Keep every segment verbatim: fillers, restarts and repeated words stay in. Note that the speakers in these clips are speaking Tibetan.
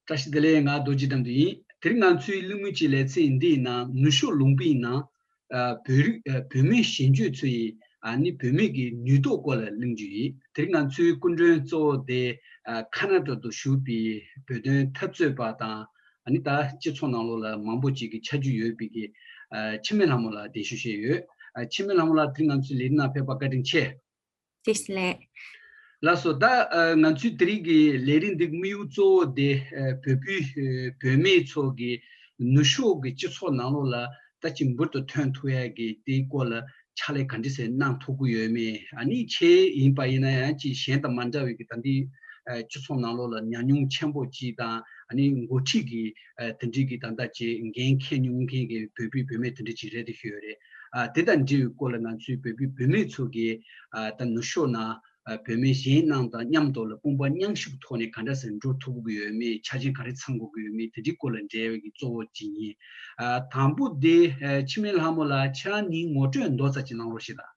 བཀྲ་ཤིས་བདེ་ལེགས། ང་རྡོ་རྗེ་དམ་དུ་ཡིན། དེ་རིང་ང་ཚོའི་གླེང་མོལ་གྱི་ལེ་ཚན་འདིའི་ནང་ནུབ་ཕྱོགས་ལུང་པའི་ནང་ཨ་བོད་རིགས་ཨ་བུད་མེད་གཞོན་སྐྱེས་ཚོ་ཡི་ཨ་ནི་བུད་མེད་ཀྱི་ནུས་སྟོབས་སྐོར་ལ་གླེང་རྒྱུ་ཡིན། དེ་རིང་ང་ཚོའི་སྐུ་མགྲོན་གཙོ་བོ་དེ་ཨ་ཁ་ན་ཌ་དུ་བཞུགས་པའི་བོད་དོན་འཐབ་རྩོད་པ་དང་ཨ་ནི་ད་སྤྱི་ཚོགས་ནང་ལོགས་ལ་མང་པོ་ཅིག་གི་ཆ་རྒྱུས་ཡོད་པའི་གི་ཨ་འཆི་མེད་ལྷ་མོ་ལགས་གདན་ཞུ་བྱས་ཡོད། ཨ་འཆི་མེད་ལྷ་མོ་ལགས་དེ་རིང་ང་ཚོའི་ལས་རིམ་ནང་ཕེབས་པར་བཀའ་དྲིན་ཆེ། བཀྲ་ཤིས་བདེ་ལེགས། ལགས་སོ། ད་ཨ་ང་ཚོའི་དེ་རིང་གི་ལས་རིམ་འདི་དམིགས་ཡུལ་གཙོ་བོ་དེ་ཨ་བོད་པའི་ཨ་བུད་མེད་ཚོ་གི་ནུབ་ཕྱོགས་ཀྱི་སྤྱི་ཚོགས་ནང་ལོགས་ལ་ད་ཅིག་འབུར་དུ་ཐོན་ཐུབ་ཡ་གི་དེའི་སྐོར་ལ་ཕྱག་ལས་ག་འདྲ་ཟེ་གནང་ཐུབ་ཀྱི་ཡོད་མེད། ཨ་ནི་ཁྱེད་ཡིན་པ་ཡིན་ན་ཡང་ཅིག་གཞན་དང་མ་འདྲ་བའི་གི་ད་འདི་ཨ་སྤྱི་ཚོགས་ནང་ལོགས་ལ་ཉམས་མྱོང་ཆེན་པོ་ཅིག་དང་ཨ་ནི་འགོ་ཁྲིད་ཀྱི་ཨ་དེ་འདྲའི་གི་ད་ལྟ་ཅིག་འགན་འཁྱེར་མྱོང་མཁན་གྱི་བོད་པའི་བུད་མེད་དེ་འདྲ་ཅིག་རེད་དེ་ཞུ་ཡོད་རེད། ཨ་དེ་དང་འབྲེལ་བའི་སྐོར་ལ་ང་ཚོའི་བོད་པའི་བུད་མེད་ཚོ་གིས་ཨ་ད་ནུབ་ཕྱོགས་ནང་ཨ་བུད་མེད་གཞན་རྣམས་དང་མཉམ་དུ་ལ་དཔུང་པ་མཉམ་གཤིབ་ཐོག་ནས་ག་འདྲ་ཟེར་འགྲོ་ཐུབ་ཀྱི་ཡོད་མེད། ཆ་རྐྱེན་ག་རེ་ཚང་དགོས་ཀྱི་ཡོད་མེད་དེ་འདྲའི་སྐོར་ལ་འབྲེལ་བའི་གི་གཙོ་བོ་ཅིག་ཡིན། ཨ་དང་པོ་དེ་ཨ་འཆི་མེད་ལྷ་མོ་ལགས་ཁྱེད་རང་ནི་ངོ་སྤྲོད་མདོ་ཙམ་ཅིག་གནང་རོགས་ཞེས་དང་།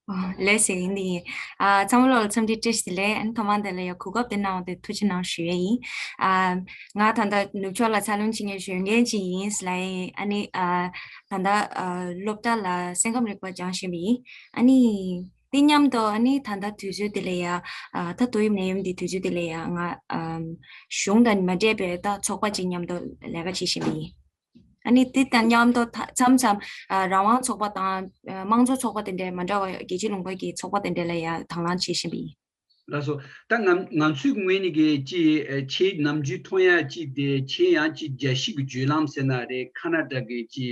ཨ་ལགས་སེ། ཡིན་དེ་ཡིན། ཨ་ཚང་མ་ལོག་ལ་འཚམས་འདྲི་བཀྲ་ཤིས་བདེ་ལེགས། ཨ་ནི་ཐོག་མ་དེ་ལ་ཡང་གོ་སྐབས་དེ་གནང་བ་དེ་ཐུགས་རྗེ་གནང་ཞུ་ཡས་ཡིན། ཨ་ང་ད་ལྟ་ནུབ་ཕྱོགས་ལ་འཚར་ལོངས་བྱེད་མཁན་གཞོན་སྐྱེས་ཅིག་ཡིན་ཟེར་ལབ་ཡིན། ཨ་ནི་ཨ་ད་ལྟ་ཨ་སློབ་གྲྭ་ལ་སེམས་ཁམས་རིག་པ་སྦྱང་བཞིན་པ་ཡིན། ཨ་ནི་དེ་མཉམ་དུ་ཨ་ནི་ད་ལྟ་དུས་ཚོད་དེ་ལ་ཡ་ཨ་ད་ཏོག་དབྱིབས་ནད་ཡམས་འདི་དུས་ཚོད་དེ་ལ་ཡ་ང་ཨ་གཞུང་དང་མ་འབྲེལ་བའི་ད་ཚོགས་པ་ཅིག་མཉམ་དུ་ལས་ཀ་བྱེད་བཞིན་པ་ཡིན། ཨ་ནི་དེ་དང་མཉམ་དུ་ད་མཚམས་མཚམས་ཨ་རང་དབང་ཚོགས་པ་དང་ཨ་དམངས་གཙོ་ཚོགས་པ་དེ་འདྲའི་མ་འདྲ་བ་རྒྱལ་སྤྱིའི་ལུང་པ་གི་ཚོགས་པ་དེ་འདྲ་ལ་ཡང་དང་བླངས་བྱེད་བཞིན་པ་ཡིན། ལགས་སོ། ད་ང་ང་ཚོའི་ངོས་ནས་ཀྱི་ཅི་ཨ་ཁྱེད་ནམ་རྒྱུན་མཐོང་ཡ་ཅིག་དེ་ཁྱེད་ཡང་ཅི་རྒྱལ་སྤྱི་གི་བརྒྱུད་ལམ་ཟེར་ན་རེད། ཁ་ན་ཌ་གི་ཅི་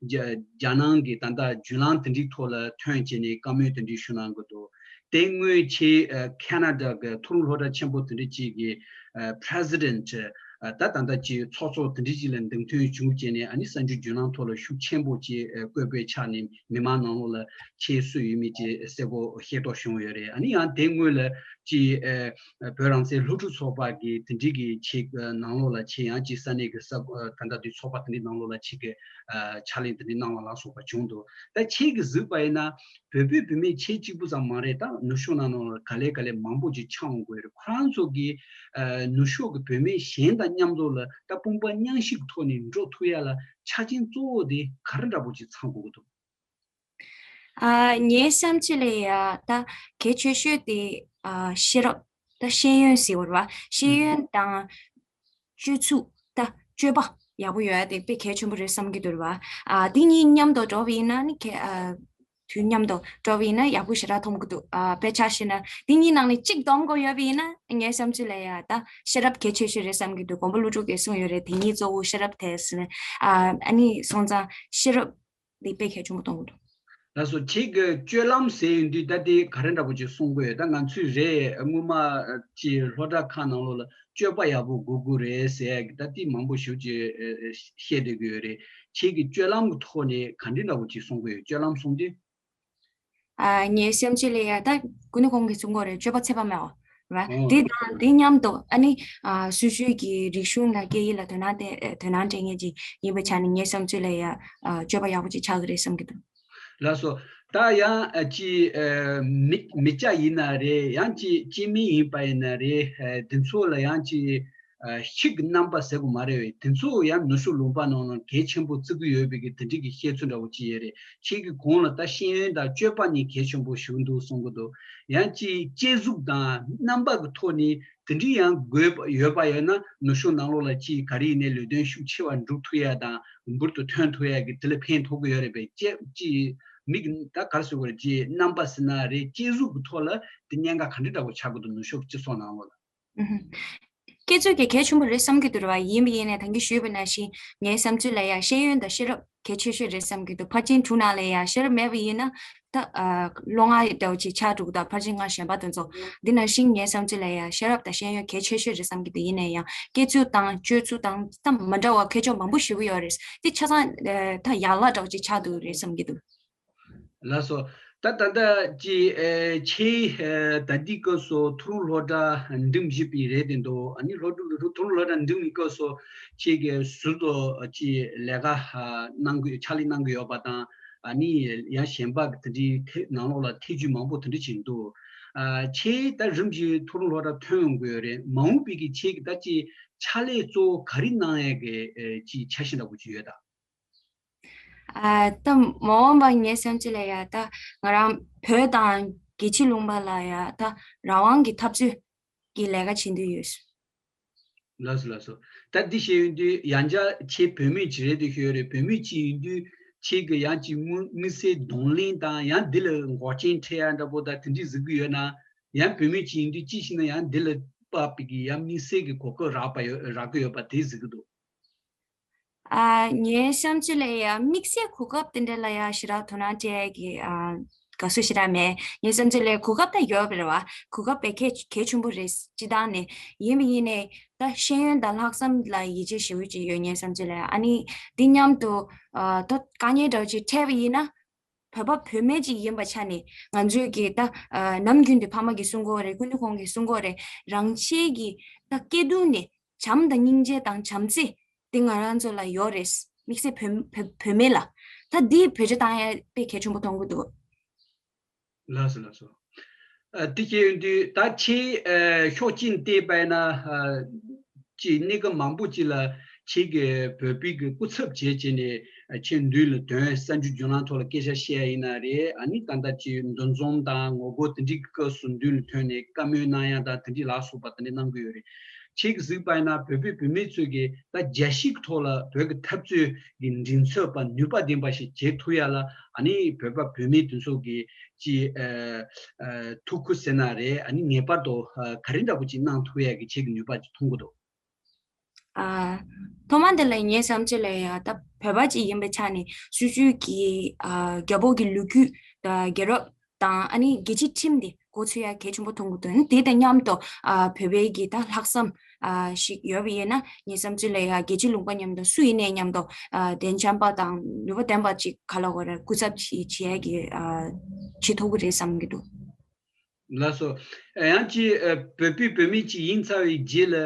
རྒྱ་རྒྱ་ནང་གི་ད་ལྟ་བརྒྱུད་ལམ་དེ་འདྲའི་ཐོག་ལ་ཐོན་བྱས་ནས་བཀའ་མོལ་དེ་འདྲའི་ཞུ་གནང་གི་འདུག་དེ་སྔོན་ཆེ་ཨ་ཁ་ན་ཌ་གི་མཐོ་རིམ་སློབ་གྲྭ་ཆེན་པོ་དེ་འདྲ་ཅིག་གི་ཨ་president ཨ་ད་ད་ལྟ་ཅིག་ཚོགས་གཙོ་དེ་འདྲ་ཅིག་ལ་འདེམས་ཐོན་བྱུང་བྱས་ནས་ཨ་ནི་གསར་འགྱུར་བརྒྱུད་ལམ་ཐོག་ལ་ཤུགས་ཆེན་པོ་ཅིག་ཨ་བཀོད་པའི་ཆ་ནས་མི་མང་ནང་ལོགས་ལ་ཆེ་སུ་ཡོད་མེད་ཅིག་གསལ་པོ་ཤེས་རྟོགས་བྱུང་ཡོད་རེད། ཨ་ནི་ཡང་དེ་སྔོན་ལ་ཅིག་ཨ་བོད་རང་བཙན་སློབ་ཕྲུག་ཚོགས་པ་གི་དེ་འདྲ་གི་ཆེ་ནང་ལོགས་ལ་ཆེ་ཡང་ཅིག་ས་གནས་ཀྱི་ས་ད་ལྟ་དུས་ཚོགས་པ་དེ་འདྲའི་ནང་ལོགས་ལ་ཆེ་གི་ཨ་ཕྱག་ལས་དེ་འདྲའི་གནང་བ་ལ་སོགས་པ་བྱུང་འདུག་ད་ཁྱེད་ཀྱིས་གཟིགས་པ་ཡིན་ན་བོད་པའི་བུད་མེད་ཁྱེད་གཅིག་པུ་ཙམ་མ་རེད། ད་ནུབ་ཕྱོགས་ནང་ལོགས་ལ་ག་ལེ་ག་ལེ་མང་པོ་ཅིག་ཆགས་འོང་དགོས་རེད། ཁོ་རང་ཚོ་གིས་ཨ་ནུབ་ཕྱོགས་ཀྱི་བུད་མེད་གཞན་དང་མཉམ་དུ་ལ་ད་དཔུང་པ་མཉམ་གཤིབ་ཐོག་ནས་འགྲོ་ཐུབ་ཡ་ལ་ཆ་རྐྱེན་གཙོ་བོ་དེ་ག་རེ་འདྲ་པོ་ཅིག་ཚང་དགོས་ཀྱི་འདུག་ཨ་ངའི་བསམ་ཚུལ་ལ་ཡ་ད་གལ་ཆེ་ཤོས་དེ་ཨ་ཤེས་རབ་ད་ཤེས་ཡོན་ཟེར་བ་རེད་བ། ཤེས་ཡོན་དང་སྤྱོད་ཚུལ་ད་སྤྱོད་པ་ཡག་པོ་ཡོད་ཡ་དེ་དཔེ་གལ་ཆེན་པོ་རེད་བསམ་གྱི་འདུག་རེད་བ། ཨ་དེ་གཉིས་མཉམ་དུ་འགྲོ་བ་ཡིན་ན་ནི་གལ་ཨ་དུས་མཉམ་དུ་འགྲོ་བ་ཡིན་ན་ཡག་པོ་ཞེ་དྲག་མཐོང་གི་འདུག་ཨ་དཔེ་ཆ་བཞག་ན་དེ་གཉིས་ནང་ནས་གཅིག་སྡོམ་དགོས་ཡོད་པ་ཡིན་ན་ངའི་བསམ་ཚུལ་ལ་ཡ་ད་ཤེས་རབ་གལ་ཆེ་ཤོས་རེད་བསམ་གྱི་འདུག་དགོན་པ་ཀླུ་སྒྲུབ་ཀྱིས་གསུངས་ཡོད་རེད། དེ་གཉིས་གཙོ་བོ་ཤེས་རབ་དེ་ཟེར་ནས་ཨ་ཨ་ནི་སོང་ཙང་ཤེས་རབ་འདི་དཔེ་གལ་ཆེན་པོ་མཐོང་གི་འདུག་ལགས་སོ། ཁྱེད་ཀྱི་སྤྱོད་ལམ་ཟེར་ཡོང་དུས་ད་དེ་ག་རེ་འདྲ་པོ་ཅིག་གསུང་གི་ཡོད། ད་ང་ཚོས་རེད་སྔོན་མ་ཅིག་སློབ་གྲྭ་ཁག་ནང་ལོགས་ལ་སྤྱོད་པ་ཡག་པོ་དགོས་དགོས་རེད་ཟེར་ཡ་གི་ད་དེ་མང་པོ་ཞིག་ཅིག་བཤད་བསྡད་ཀྱི་ཡོད་རེད། ཁྱེད་ཀྱི་སྤྱོད་ལམ་གྱི་ཐོག་ནས་ག་འདྲ་འདྲ་པོ་ཅིག་གསུང་གི་ཡོད། སྤྱོད་ལམ་གསུང་དུས། ཨ་ངའི་བསམ་ཚུལ་ལ་ཡ་ད་ཀུན་ནས་གོང་གི་གསུང་གོ་རེད། སྤྱོད་པ་ཚད་པ་མེད་པ་རེད་བ། ཨོ། དེ་དང་དེ་མཉམ་དུ་ཨ་ནི་ཨ་སོ་སོའི་གི་རིག་གཞུང་ལ་སྐད་ཡིག་ལ་དོ་སྣང་དེ་དོ་སྣང་སྤྲད་མཁན་ཅིག་ཡིན་པའི་ཆ་ནས་ངའི་བསམ་ཚུལ་ལ་ཡ་ཨ་སྤྱོད་པ་ཡག་པོ་ཅིག་ཆགས་ཀྱི་རེད་བསམ་གྱི་འདུག་ལགས་སོ། ད་ཡང་ཨ་ཅི་ཨ་མི་མི་སྐྱ་ཡིན་ན་རེད། ཡང་ཅི་སྐྱེ་དམན་ཡིན་པ་ཡིན་ན་རེད། ཨ་དེ་ཚོ་ལ་ཡང་ཅི་ཨ་ཤིག་གི་རྣམ་པ་ཟེར་དགོས་མ་རེད་བས། དེ་ཚོ་ཡང་ནུབ་ཕྱོགས་ལུང་པ་ནང་ལ་གལ་ཆེན་པོ་བརྩི་གི་ཡོད་པའི་གི་དེ་འདྲའི་གི་བཤད་ཚུལ་འདྲ་བོ་ཅིག་ཡོད་རེད། ཁྱེད་ཀྱི་གོང་ལ་ད་ཤེས་ཡོན་དང་སྤྱོད་པ་གཉིས་གལ་ཆེན་པོ་ཞིག་འདུག་གསུང་གི་འདུག་ཡང་ཅི་སྐྱེ་གཟུགས་དང་རྣམ་པ་གི་ཐོག་ནས་དེ་འདྲའི་ཡང་དགོས་པ་ཡོད་པ་ཡོད་ན་ནུབ་ཕྱོགས་ནང་ལོགས་ལ་ཅི་ག་རེ་ཡིན་ནའི་ལས་དོན་ཤུགས་ཆེ་བ་འགྲུབ་ཐུབ་ཡ་དང་འབུར་དུ་ཐོན་ཐུབ་ཡ་གི་དེ་ལ་ཕན་ཐོགས་ཀྱི་ཡོད་རེད་པས། ཅི་ཅི་མིག་ད་ག་རེ་ཟེར་དགོས་རེད། ཅི་རྣམ་པ་ཟེར་ན་རེད། སྐྱེ་གཟུགས་ཀྱི་ཐོག་ལ་དེ་གཉན་ཁ་ག་འདྲ་འདྲ་བོ་ཆགས་ཀྱི་འདུག་ནུབ་ཕྱོགས་སྤྱི་ཚོགས་ནང་ལོགས་ལ། ཨུ་ཧུ། སྐྱེ་ཚུལ་གྱི་གལ་ཆེན་པོ་རེད་བསམ་གྱི་འདུག་རེད་བ། ཡིན་པ་ཡིན་ནའི་ད་གིན་ཞུས་པ་ནང་བཞིན་ངའི་བསམ་ཚུལ་ལ་ཡང་ཤེས་ཡོན་དང་ཤེས་རབ་གལ་ཆེ་ཤོས་རེད་བསམ་གྱི་འདུག་ཕར་ཕྱིན་དྲུག་ནང་ལ་ཡང་ཤེས་རབ་མེད་པ་ཡིན་ན་ད་ཨ་བློ་ངག་འདྲ་བོ་ཅིག་ཆགས་འགྲོ་གི་འདུག་ཕར་ཕྱིན་ལྔ་གཞན་པ་དེ་ཚོ། འདི་ནང་བཞིན་ངའི་བསམ་ཚུལ་ལ་ཡང་ཤེས་རབ་དང་ཤེས་ཡོན་གལ་ཆེ་ཤོས་རེད་བསམ་གྱི་འདུག་ཡིན་ནའི་ཡང་སྐྱེ་ཚུལ་དང་སྤྱོད་ཚུལ་དང་ད་མ་འདྲ་བ་ཁྱད་ཆོས་མང་པོ་ཞེ་པོ་ཡོད་རེད། འདི་ཆ་ཚང་ཨ་ད་ཡག་ལག་འདྲ་བོ་ཅིག་ཆགས་འདུག་རེད་བསམ་གྱི་འདུག་ལགས་སོ། ད་ད་ལྟ་ཅི་ཨེ་ཆེས་ཨེ་ད་ལྟའི་སྐབས་སུ་མཐོ་རིམ་སློབ་གྲྭ་འགྲིམ་བཞིན་པའི་རེད་དེ་འདུག་ཨ་ནི་སློབ་ཕྲུག་མཐོ་རིམ་སློབ་གྲྭ་འགྲིམ་པའི་སྐབས་སུ་ཁྱེད་ཀྱིས་ཟུར་དུ་ཅི་ལས་ཀ་ཨ་གནང་དགོས་ཕྱག་ལས་གནང་དགོས་ཡོད་པ་དང་ཨ་ནི་ཡང་གཞན་པ་དེ་འདྲའི་ཐད་ནང་ལོགས་ལ་ཐེ་ཇུས་མང་པོ་དེ་འདྲ་ཅིག་འདུག་ཨ་ཁྱེད་ད་རིམ་གྱིས་ཐོ་རངས་སློབ་གྲྭ་ཐོན་ཡོང་གི་ཡོད་རེད། མ་འོངས་པའི་གི་ཁྱེད་ཀྱི་ད་ཅི་ཕྱག་ལས་གཙོ་བོ་ག་རེ་གནང་ཡས་ཀྱི་ཨེ་ཅི་འཆར་གཞི་འདྲ་པོ་ཅིག་ཡོད་ད། ཨ་ད་མ་འོངས་པ་ངའི་བསམ་ཚུལ་ལ་ཡ་ད་ང་རང་བོད་དང་རྒྱལ་སྤྱི་ལུང་པ་ལ་ཡ་ད་རང་དབང་གི་འཐབ་རྩོད་ཀྱི་ལས་ཀ་བྱེད་འདོད་ཡོད། ལགས་སོ་ལགས་སོ། ད་འདི་བཤད་ཡོང་དུས་ཡང་བསྐྱར་ཁྱེད་བུད་མེད་ཅིག་རེད་འདུག་ཤོད་རེད། བུད་མེད་ཅིག་ཡིན་དུས་ཁྱེད་ཀྱི་ཡང་ཅིག་དམིགས་དམིགས་བསལ་གདོང་ལེན་དང་ཡང་འདི་ལ་འགོག་རྐྱེན་འཕྲད་ཡ་འདྲ་པོ་དང་དེ་འདྲས་གཟིགས་ཀྱི་ཡོད་ན། ཡང་བུད་མེད་ཅིག་ཡིན་དུས་ཅི་ཞིག་ན་ཡང་འདི་ལ་དཔག་པའི་གི་ཡང་དམིགས་བསལ་གྱི་གོ་སྐབས་རག་པ་ཡོད་རག་གི་ཡོད་པ་དེ་གཟིགས་ཀྱི་འདུག། ཨ་ངའི་བསམ་ཚུལ་ལ་ཡང་དམིགས་བསལ་གོ་སྐབས་དེ་འདྲ་ལ་ཡང་ཞེ་དྲག་དོ་སྣང་སྤྲད་ཀྱི་ཨ་དགའ་བསུ་ཞེ་དྲག་མེད། ངའི་བསམ་ཚུལ་ལ་གོ་སྐབས་ད་ཡོད་པ་རེད་བ། གོ་སྐབས་དཔེ་གལ་གལ་ཆེན་པོ་རེད། སྤྱི་བཏང་ནས་ཡིན་པ་ཡིན་ནའི་ད་ཤེས་ཡོན་དང་ལྷག་བསམ་ལ་ཡིད་ཆེས་ཞེ་པོ་ཅིག་ཡོད། ངའི་བསམ་ཚུལ་ལ་ཡང་ཨ་ནི་འདི་མཉམ་དུ་ཨ་ད་དཀའ་ངལ་འདྲ་བོ་ཅིག་འཕྲད་པ་ཡིན་ན། བོད་པ་བུད་མེད་ཅིག་ཡིན་པ་ཆ་ནས་ང་ཚོས་ཀྱི་ད་ཨ་ནམ་རྒྱུན་དུ་ཕ་མ་གིས་གསུང་གི་ཡོད་རེད། སྐུ་མདུན་ཁོང་གིས་གསུང་གི་ཡོད་རེད། རང་ཆས་ཀྱི་ད་སྐྱེ་དུས་ནས་བྱམས་དང་སྙིང་རྗེ་དང་བྱམས་བརྩེ་དེ་ང་རང་ཚོ་ལ་ཡོད་རེད། དམིགས་བསལ་བུད་བུད་བུད་མེད་ལ། ད་འདི་བེད་སྤྱོད་བཏང་ཡ་དཔེ་གལ་ཆེན་པོ་མཐོང་གི་འདུག། ལགས་སོ་ལགས་སོ། ཨ་དེ་བྱས་ཡོང་དུས་ད་ཁྱེད་ཨ་ཕྱོགས་གཅིག་ནས་བལྟས་པ་ཡིན་ན་ཨ་ཅིག་གནས་སྐབས་མང་པོ་ཅིག་ལ་ཁྱེད་ཀྱིས་བོད་པའི་གི་སྐུ་ཚབ་བྱས་བྱས་ནས་ཨ་ཁྱེད་མདུན་ལ་དོན་གསར་འགྱུར་བརྒྱུད་ལམ་ཐོག་ལ་སྐད་ཆ་བཤད་ཡ་ཡིན་ན་རེད། ཨ་ནི་ད་ལྟ་ཅིག་འདུ་འཛོམས་དང་ངོ་རྒོལ་དེ་འདྲའི་གི་སྐབས་སུ་མདུན་ལ་ཐོན་ནས་བཀའ་མོལ་གནང་ཡ་དང་དེ་འདྲའི་ལ་སོགས་པ་དེ་འདྲ་གནང་གི་ཡོད་རེད། ཁྱེད་ཀྱིས་གཟིགས་པ་ཡིན་ན་བོད་པའི་བུད་མེད་ཚོས་ཀྱིས་ད་རྒྱལ་སྤྱིའི་ཐོག་ལ་བོད་ཀྱི་འཐབ་རྩོད་ཀྱི་མགྲིན་ཚབ་པ་ནུས་པ་ལྡན་པ་ཞིག་བྱེད་ཐུབ་ཡ་ལ་ཨ་ནི་བོད་པ་བུད་མེད་དེ་ཚོ་གིས་ཅིག་ཨ་ཨ་ཐུགས་ཁུར་ཟེར་ན་རེད། ཨ་ནི་ངེས་པར་དུ་ཨ་ག་རེ་འདྲ་པོ་ཅིག་གནང་ཐུབ་ཡ་གི་ཁྱེད་ཀྱི་ནུས་པ་ཅིག་མཐོང་གི་འདུག། ཨ་ཐོག་མ་དེ་ལ་ངའི་བསམ་ཚུལ་ལ་ཡ་ད་བོད་པ་ཅིག་ཡིན་པའི་ཆ་ནས་སོ་སོའི་གི་ཨ་རྒྱལ་པོ་གི་ལོ་རྒྱུས་དང་རྒྱལ་རབས་དང་ཨ་ནི་རྒྱལ་སྤྱིའི་ཁྲིམས་དེ་གོ་ཚོད་ཡ་གལ་ཆེན་པོ་མཐོང་གི་འདུག། དེ་དང་མཉམ་དུ་ཨ་བོད་པའི་གི་ད་ལྷག་བསམ་ཨ་ཞིག་ཡོད་པ་ཡིན་ན་ངའི་བསམ་ཚུལ་ལ་ཡ་རྒྱལ་སྤྱིའི་ལུང་པ་མཉམ་དུ་སུ་ཡིན་ནའི་མཉམ་དུ་ཨ་གདེང་འཇམ་པ་དང་ནུས་པ་ལྡན་པ་ཅིག་ག་ལ་གོ་ར་སྐུ་ཚབ་ཅིག་བྱེད་ཡ་གི་ཨ་བྱེད་ཐུབ་ཀྱི་རེད་བསམ་གྱི་འདུག། ལགས་སོ། ཡང་ཅིག་ཨ་བོད་པའི་བུད་མེད་ཅིག་ཡིན་ཚར་བའི་རྗེས་ལ་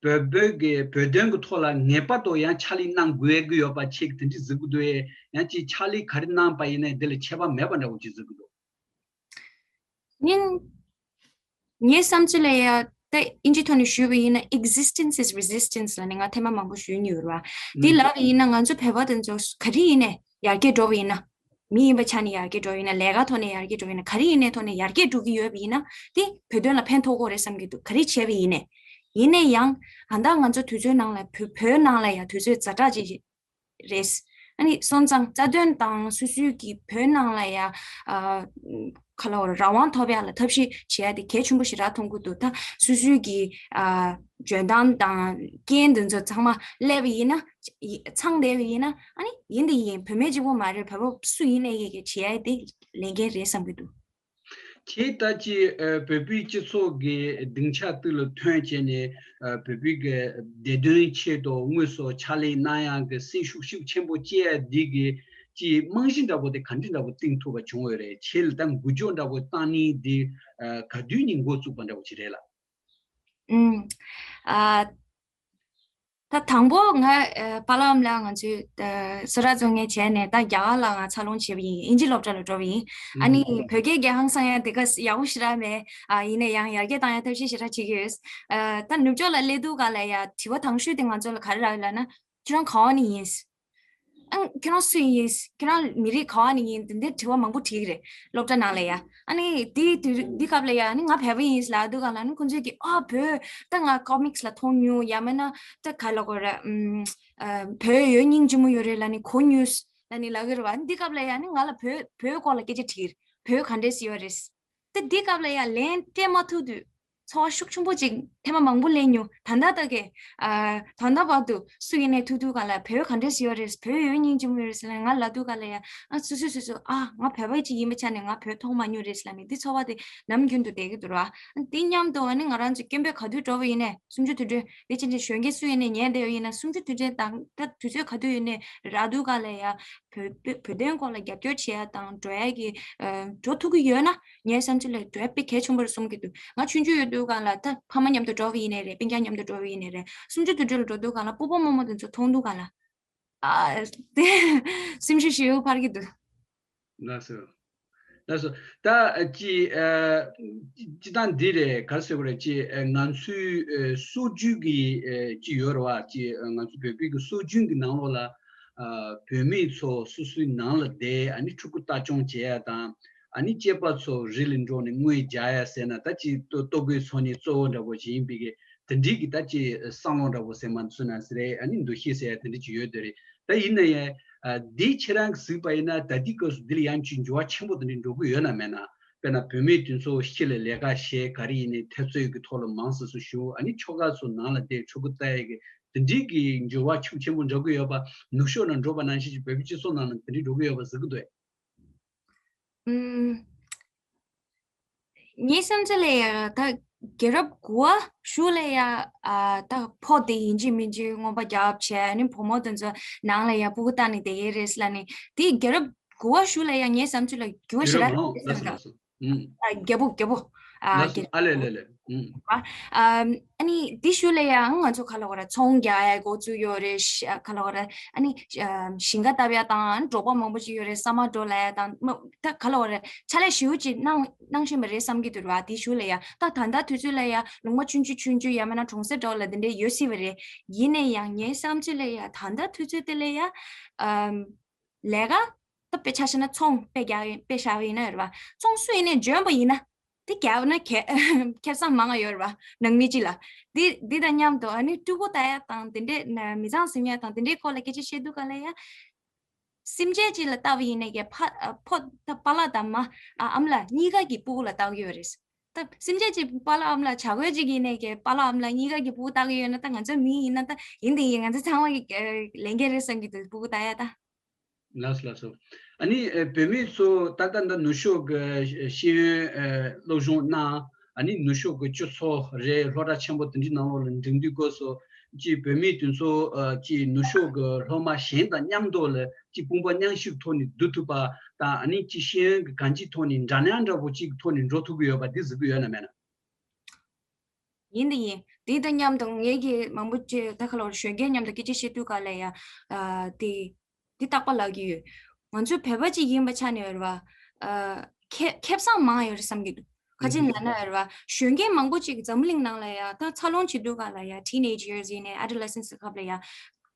བོད་བོད་ཀྱི་བོད་དོན་གྱི་ཐོག་ལ་ངེས་པར་དུ་ཡང་ཕྱག་ལས་གནང་དགོས་ཀྱི་ཡོད་པ་ཁྱེད་ཀྱིས་དེ་འདྲ་གཟིགས་ཀྱི་འདུག་ཨེ། ཡང་ཅིག་ཕྱག་ལས་ག་རེ་གནང་པ་ཡིན་ནའི་འདི་ལ་ཁྱད་པར་མེད་པ་འདྲ་བོ་ཅིག་གཟིགས་ཀྱི་འདུག། ངས་ངའི་བསམ་ཚུལ་ལ་ཡ་ད་ཨིན་ཇིའི་ཐོག་ནས་ཞུས་པ་ཡིན་ན། Existence is resistance ལབ་ནས་ང་ཐེངས་མ་མང་པོ་ཞུས་མྱོང་ཡོད་རེད་བ། དེ་ལབ་པ་ཡིན་ན་ང་ཚོ་བོད་པ་དེ་ཚོ་ག་རེ་ཡིན་ནའི་ཡར་རྒྱས་འགྲོ་བ་ཡིན་ན། མི་ཡིན་པ་ཆ་ནས་ཡར་རྒྱས་འགྲོ་ཡིན་ན། ལས་ཀ་ཐོག་ནས་ཡར་རྒྱས་འགྲོ་ཡིན་ན། ག་རེ་ཡིན་ནའི་ཐོག་ནས་ཡར་རྒྱས་འགྲོ་གི་ཡོད་པ་ཡིན་ན། དེ་བོད་དོན་ལ་ཕན་ཐོགས་ཀྱི་རེད་བསམ་གྱི་འདུག། ག་རེ་བྱས་པ་ཡིན་ནའི། ཡིན་ནའི་ཡང་ད་ལྟ་ང་ཚོ་དུས་ཚོད་ནང་ལ་བོད་བོད་ནང་ལ་ཡང་དུས་ཚོད་ཛ་དྲག་ཅིག་རེད། ཨ་ནི་སོང་ཙང་རྩ་དོན་དང་སོ་སོའི་གི་བོད་ནང་ལ་ཡ་ཨ་ག་ལ་བར་རང་དབང་ཐོབ་ཡ་ལ་ཐབས་ཤེས་བྱེད་ཡ་དེ་གལ་ཆེན་པོ་ཞེ་དྲག་མཐོང་གི་འདུག། ད་སོ་སོའི་གི་ཨ་འཇོན་ཐང་དང་རྐྱེན་དེ་ཚོ་ཚང་མ་སླེབས་པ་ཡིན་ན། ཚང་བསྡད་པ་ཡིན་ན། ཨ་ནི་ཡིན་དེ་ཡིན། བུད་མེད་གཅིག་པོ་མ་རེད། བོད་པ་སུ་ཡིན་ནའི་གི་བྱེད་ཡ་དེ་ལས་འགན་རེད་བསམ་གྱི་འདུག། ཁྱེད་ད་ཅི་ཨ་བོད་པའི་སྤྱི་ཚོགས་ཀྱི་སྡིངས་ཆ་སྟེང་ལ་ཐོན་བྱས་ནས་ཨ་བོད་པའི་གི་བདེ་དོན་ཆེད་དུ་དངོས་སུ་ཕྱག་ལས་གནང་ཡག་གི་སེམས་ཤུགས་ཤུགས་ཆེན་པོ་སྐྱེ་ཡ་འདི་གི་ཅི་རྨང་གཞི་འདྲ་པོ་དེ་ག་འདྲ་འདྲ་པོ་བཏིང་ཐུབ་པ་བྱུང་བ་རེད། ཁྱེད་ལ་ད་འགུལ་སྐྱོད་འདྲ་པོ་བཏང་ནི་འདི་ཨ་ག་དུས་ནས་འགོ་བཙུགས་པ་འདྲ་པོ་ཅིག་རེད་ལ། ཨུམ། ཨ། ད་དང་པོ་ང་ཨ་པཱ་ལགས་ལ་ང་ཚོས་ཨ་གསོལ་རས་བཙོང་མཁན་བྱས་ནས། ད་རྒྱ་གར་ལ་ང་འཚར་ལོངས་བྱས་པ་ཡིན། ཨིན་ཇི་སློབ་གྲྭ་ལ་འགྲོ་བ་ཡིན། ཨ་ནི་ཨུམ། བོད་སྐད་རྒྱག་ཧང་སང་ཡ་དེ་ག་ཡག་པོ་ཞེ་དྲག་མེད། ཨ་ཡིན་ན་ཡང་ཡར་རྒྱས་བཏང་ཡ་ཐབས་ཤེས་ཞེ་དྲག་བྱེད་ཀྱི་ཡོད། ཨ་ད་ནུབ་ཕྱོགས་ལ་སླེབས་དུས་ག་ལ་ཡ་དྲི་བ་དང་ཤོས་དེ་ང་ཚོ་ལ་ག་རེ་རག་ཡོད་ལབ་ན། ཁྱེད་རང་ག་བ་ནས་ཡིན། ཨང་། ཁྱེད་རང་སུ་ཡིན། ཁྱེད་རང་མི་རིགས་ག་བ་ནས་ཡིན། དེ་འདྲའི་དྲི་བ་མང་པོ་དྲིས་ཀྱི་རེད། སློབ་གྲྭ་ནང་ལ་ཡ། ཨ་ནི་དེའི་དུས་འདི་སྐབས་ལ་ཡ། ཨ་ནི་ང་བོད་པ་ཡིན་ལབ་དུས་ག་ལ། ཨ་ནི་ཁོང་ཚོས་ཀྱིས་ཨ་བོད་ད་ང་ཀོ་མིག་སི་ལ་མཐོང་མྱོང་། ཡང་མིན་ན་ད་ག་ལ་གོ་ར་ཨམ། ཨ་བོད་ཡོད་སྙིང་རྗེ་མོ་ཡོད་རེད་ལབ་ནས་གོ་མྱོང་ལབ་ནས་ལབ་ཀྱི་རེད་བ། ཨ་ནི་འདི་སྐབས་ལ་ཡ་ཨ་ནི་ང་ལ་བོད་བོད་སྐོར་ལ་སྐད་ཆ་དྲིས་ཀྱི་རེད། བོད་ག་འདྲས་ཡོད་རེད། ད་འདི་སྐབས་ལ་ཡ་ལན་སྤྲད་མ་ཐུབ་དུས་ཚོར་བ་ཤུགས་ཆེན་པོ་ཅིག་ཐེངས་མ་མང་པོ་ལེན་མྱོང་། ད་ལྟ་ད་གི་ཨ་ད་ལྟ་བར་དུ་སུ་ཡིན་ནའི་ཐུག་དུས་ག་ལ་བོད་ག་འདྲས་ཡོད་རེད། བོད་ཡོད་སྙིང་རྗེ་མོ་ཡོད་རེད་ཟེར་ནས་ང་ལབ་དུས་ག་ལ་ཡ། ཨ་སོ་སོ་སོ་སོ་ཨ་ང་བོད་པ་ཅིག་ཡིན་པའི་ཆ་ནས་ང་བོད་མཐོང་མ་མྱོང་རེད་ཟེར་ལབ་ནས་འདི་ཚོར་བ་དེ་ནམ་རྒྱུན་དུ་བསྡད་ཀྱི་འདུག་ར། ཨ་འདི་མཉམ་དུ་ཨ་ནི་ང་རང་ཚོ་སྐད་འབོད་ག་དུས་འགྲོ་བ་ཡིན་ནའི་གསུམ་བཅུ་དུས་དྲན་འདི་ཕྱིན་ཆད་གཞོན་སྐྱེས་སུ་ཡིན་ནའི་ཉན་བསྡད་པ་ཡིན་ན། གསུམ་བཅུ་དུས་དྲན་དང་ད་དུས་ཚོད་ག་དུས་ཡིན་ནའི་རག་དུས་ག་ལ་ཡ། བོད་བོད་བོད་དོན་སྐོར་ལ་རྒྱབ་སྐྱོར་བྱེད་ཡ་དང་འགྲོ་ཡ་གི་ཨ་འགྲོ་ཐུབ་ཀྱི་ཡོད་ན། ངའི་བསམ་ཚུལ་ལ་འགྲོ་ཡ་དཔེ་གལ་ཆེན་པོ་རེད་བསམ་གྱི་འདུག། ང་ཆུང་ཆུང་ཡོད་དུས་ག་ལ་ད་ཕ་མ་མཉམ་དུ་འགྲོ་བ་ཡིན་ནའི་རེད། སྤུན་ཀྱག་མཉམ་དུ་འགྲོ་བ་ཡིན་ནའི་རེད། གསུམ་བཅུ་དུས་དྲན་ལ་འགྲོ་དུས་ག་ལ་སྤོ་བོ་རྨོ་མོ་དེ་ཚོ་མཐོང་དུས་ག་ལ་ཨ་དེ་སེམས་ཤུགས་ཞེ་པོ་འཕར་གྱི་འདུག། ལགས་སོ། ལགས་སོ། ད་ཅི་ཨ་ཅི་སྟངས་འདི་རེད། ག་རེ་ཟེར་དགོས་རེད། ཅི་ཨ་ང་ཚོའི་ཨ་སྲོལ་རྒྱུན་གྱི་ཨ་ཅི་ཡོད་རེད་བ། ཅི་ཨ་ང་ཚོ་བོད་པའི་གི་སྲོལ་རྒྱུན་གྱི་ནང་ལོགས་ལ་ཨ་བུད་མེད་ཚོ་སོ་སོའི་ནང་ལ་བསྡད། ཨ་ནི་ཕྲུ་གུ་ལྟ་སྐྱོང་བྱེད་ཡ་དང་། ཨ་ནི་སྐྱེས་པ་ཚོ་རི་ལ་འགྲོ་ནས་རྔོན་རྒྱག་ཡ་ཟེར་ན། ད་ཅི་ལྟོ་ལྟོ་གོས་འཚོ་ནི་གཙོ་བོ་འདྲ་པོ་ཞིག་ཡིན་པའི་གི་དེ་འདྲའི་གི་ད་ཅི་བསམ་བློ་འདྲ་པོ་ཟེར་མ་སུ་ན་ཟེར་རེད། ཨ་ནི་འདུ་ཤེས་ཟེར་ཡ་དེ་འདྲ་ཅིག་ཡོད་དེ་རེད། ད་ཡིན་ན་ཡང་ཨ་འདི་ཁྱེད་རང་གིས་གཟིགས་པ་ཡིན་ན། ད་ལྟའི་སྐབས་སུ་འདི་ལ་ཡང་ཅིག་འགྱུར་བ་ཆེན་པོ་དེ་འདྲ་འགྲོ་གི་ཡོད་ན་མེད་ན། དཔེར་ན་བུད་མེད་དེ་ཚོ་ཕྱི་ལ་ལས་ཀ་བྱེད། ག་རེ་ཡིན་ནའི་འཐབ་རྩོད་ཀྱི་ཐོག་ལ་མང་ཙམ་ཞུགས། ཨ་ནི་ཁྱོ་ག་ཚོ་ནང་ལ་བསྡད་ཕྲུ་གུ་ལྟ་ཡ་གི་དེ་འདྲའི་གི་འགྱུར་བ་ཤུགས་ཆེན་པོ་འགྲོ་གི་ཡོད་པ། ནུབ་ཕྱོགས་ནང་འགྲོ་བ་ནང་བཞིན་ཅིག་བོད་པའི་སྤྱི་ཚོགས་ནང་ལ་དེ་འདྲའི་འགྲོ་གི་ཡོད་པ་གཟིགས་གི་འདུག་ཨེ། ཨུམ། ངའི་བསམ་ཚུལ་ལ་ཡ་ད་རྒྱལ་རབས་དགུ་པ་གཞུག་ལ་ཡ་ཨ་ད་ཕོ་དེ་ཡིན་གཅིག་མིན་གཅིག་རྔོན་པ་རྒྱབ་བྱས། ཨ་ནི་བུ་མོ་དེ་ཚོ་ནང་ལ་ཡ་ཕྲུ་གུ་ལྟ་ནས་བསྡད་ཡས་རེད་ལབ་ནས། དེ་རྒྱལ་རབས་དགུ་པ་གཞུག་ལ་ཡ་ངའི་བསམ་ཚུལ་ལ་འགྱུར་བ་ཞེ་དྲག་ལགས་སོ། ཨུམ། ཨ་རྒྱལ་པོ་རྒྱལ་པོ་ཨ་ལགས་སོ། རྒྱལ་ཨ་ལེ་ལེ་ལེ། ཨུམ། ཨ་ཨ་ནི་དེ་གཞུག་ལ་ཡང་ང་ཚོ་ག་ལབ་དགོས་རེད། ཚོང་རྒྱག་ཡ་འགོ་བཙུགས་ཡོད་རེད། ཤ་ག་ལབ་དགོས་རེད། ཨ་ནི་ཨ་ཞིང་ཁ་བཏབ་ཡ་དང་། ཨ་ནི་འབྲོག་པ་མང་པོ་ཅིག་ཡོད་རེད། ས་མ་འབྲོག་ལབ་ཡ་དང་། མ་ད་ག་ལབ་དགོས་རེད། ཕྱག་ལས་ཞེ་པོ་ཅིག་གནང་གནང་བཞིན་པ་རེད་བསམ་གྱི་འདུག་ར། དེ་གཞུག་ལ་ཡ་ད་ད་ལྟ་དུས་ཚོད་ལ་ཡ་ལུང་པ་ཆུང་ཆུང་ཆུང་ཆུང་ཡང་མིན་ན་གྲོང་གསེབ་འདྲ་བོ་ལ་དེ་འདྲ་ཡོད་སྲིད་པ་རེད། ཡིན་ན་ཡང་ངའི་བསམ་ཚུལ་ལ་ཡ་ད་ལྟ་དུས་ཚོད་དེ་ལ་ཡ་ཨམ་ལས་ཀ་ད་དཔེ་ཆ་བཞག་ན་ཚོང་དཔེ་རྒྱག་ཡིན། དཔེ་བཞག་པ་ཡིན་ན་རེད་བ། ཚོང་སུ་ཡིན་ནའི་འཇོན་པ་ཡིན་ན། དེ་རྒྱབ་ན་ཁེ་ཁེ་བཟང་མང་ང་ཡོད་རེད་བ། ནང་མི་གཅིག་ལ། འདི་འདི་དང་མཉམ་དུ་ཨ་ནི་ཕྲུ་གུ་ལྟ་ཡ་དང་། དེ་འདྲས་ན་མི་ཚང་ཟིན་ཡ་དང་། དེ་འདྲའི་སྐོར་ལ་སྐད་ཆ་བཤད་དུས་ག་ལ་ཡ། སེམས་ཅན་གཅིག་ལ་ལྟ་བ་ཡིན་ནའི་གི་ཕ་ཕོ་ད་པཱ་ལགས་དང་མ་ཨ་ཨ་མ་ལགས་གཉིས་ཀ་གི་ཕྲུ་གུ་ལ་ལྟ་གི་ཡོད་རེད། ད་སེམས་ཅན་གཅིག་པཱ་ལགས་ཨ་མ་ལགས་བྱ་རྒོད་གཅིག་ཡིན་ནའི་གི་པཱ་ལགས་ཨ་མ་ལགས་གཉིས་ཀ་གི་ཕྲུ་གུ་ལྟ་གི་ཡོད་ན། ད་ང་ཚོ་མི་ཡིན་ན་ད་ཡིན་དེ་ཡིན། ང་ཚོ་ཚང་མ་གི་ལས་འགན་རེད་བསམ་གི་འདུག་ཕྲུ་གུ་ལྟ་ཡ་ད། ལགས་སོ་ལགས་སོ། ཨ་ནི་ཨེ་བོད་མི་ཚོ་ད་ལྟ་འདི་ནུབ་ཕྱོགས་ཀྱི་ཤེས་ཡོན་ཨེ་སློབ་སྦྱོང་གནང་། ཨ་ནི་ནུབ་ཕྱོགས་ཀྱི་སྤྱི་ཚོགས་རེད། སློབ་གྲྭ་ཆེན་པོ་དེ་འདྲའི་ནང་ལོགས་ལ་འགྲིམ་དུས་སྐབས་སུ་ཅིག་བོད་མི་དེ་ཚོ་ཨ་ཅིག་ནུབ་ཕྱོགས་ཀྱི་སློབ་མ་གཞན་དང་མཉམ་དུ་ལ་ཅིག་དཔུང་པ་མཉམ་གཤིབ་ཐོག་ནས་བསྡུ་ཐུབ་པ་དང་། ཨ་ནི་ཅིག་ཤེས་ཡོན་གྱི་གང་ཅིའི་ཐོག་ནས་འདྲ་མཉམ་འདྲ་པོ་ཅིག་ཐོག་ནས་འགྲོ་ཐུབ་ཀྱི་ཡོད་པ་འདི་གཟིགས་ཀྱི་ཡོད་ན་མེད་ན། ཡིན་དེ་ཡིན། དེ་དང་མཉམ་དུ་ངེད་ཀྱིས་མང་པོ་ཅིག་ད་ག་ལོར་གཞོན་སྐྱེས་མཉམ་དུ་སྐད་ཆ་བཤད་དུས་ག་ལ་ཡ་ཨ་དེ་དེ་རྟག་པ་ལབ་ཀྱི་ཡོད། ང་ཚོ་བོད་པ་ཅིག་ཡིན་པ་ཆ་ནས་རེད་བ། ཨ་ཁེ་ཁེ་བཟང་མང་ཡོད་རེད་བསམ་གྱི་འདུག་ག་ཅི་ལབ་ན་རེད་བ། གཞོན་སྐྱེས་མང་པོ་ཅིག་འཛམ་གླིང་ནང་ལ་ཡ་ད་འཚར་ལོངས་བྱེད་དུས་ག་ལ་ཡ། ཊི་ནེ་ཇར་ཡིན་ནའི་ཨེ་ཌོ་ལེ་སེན་སི་སྐབས་ལ་ཡ།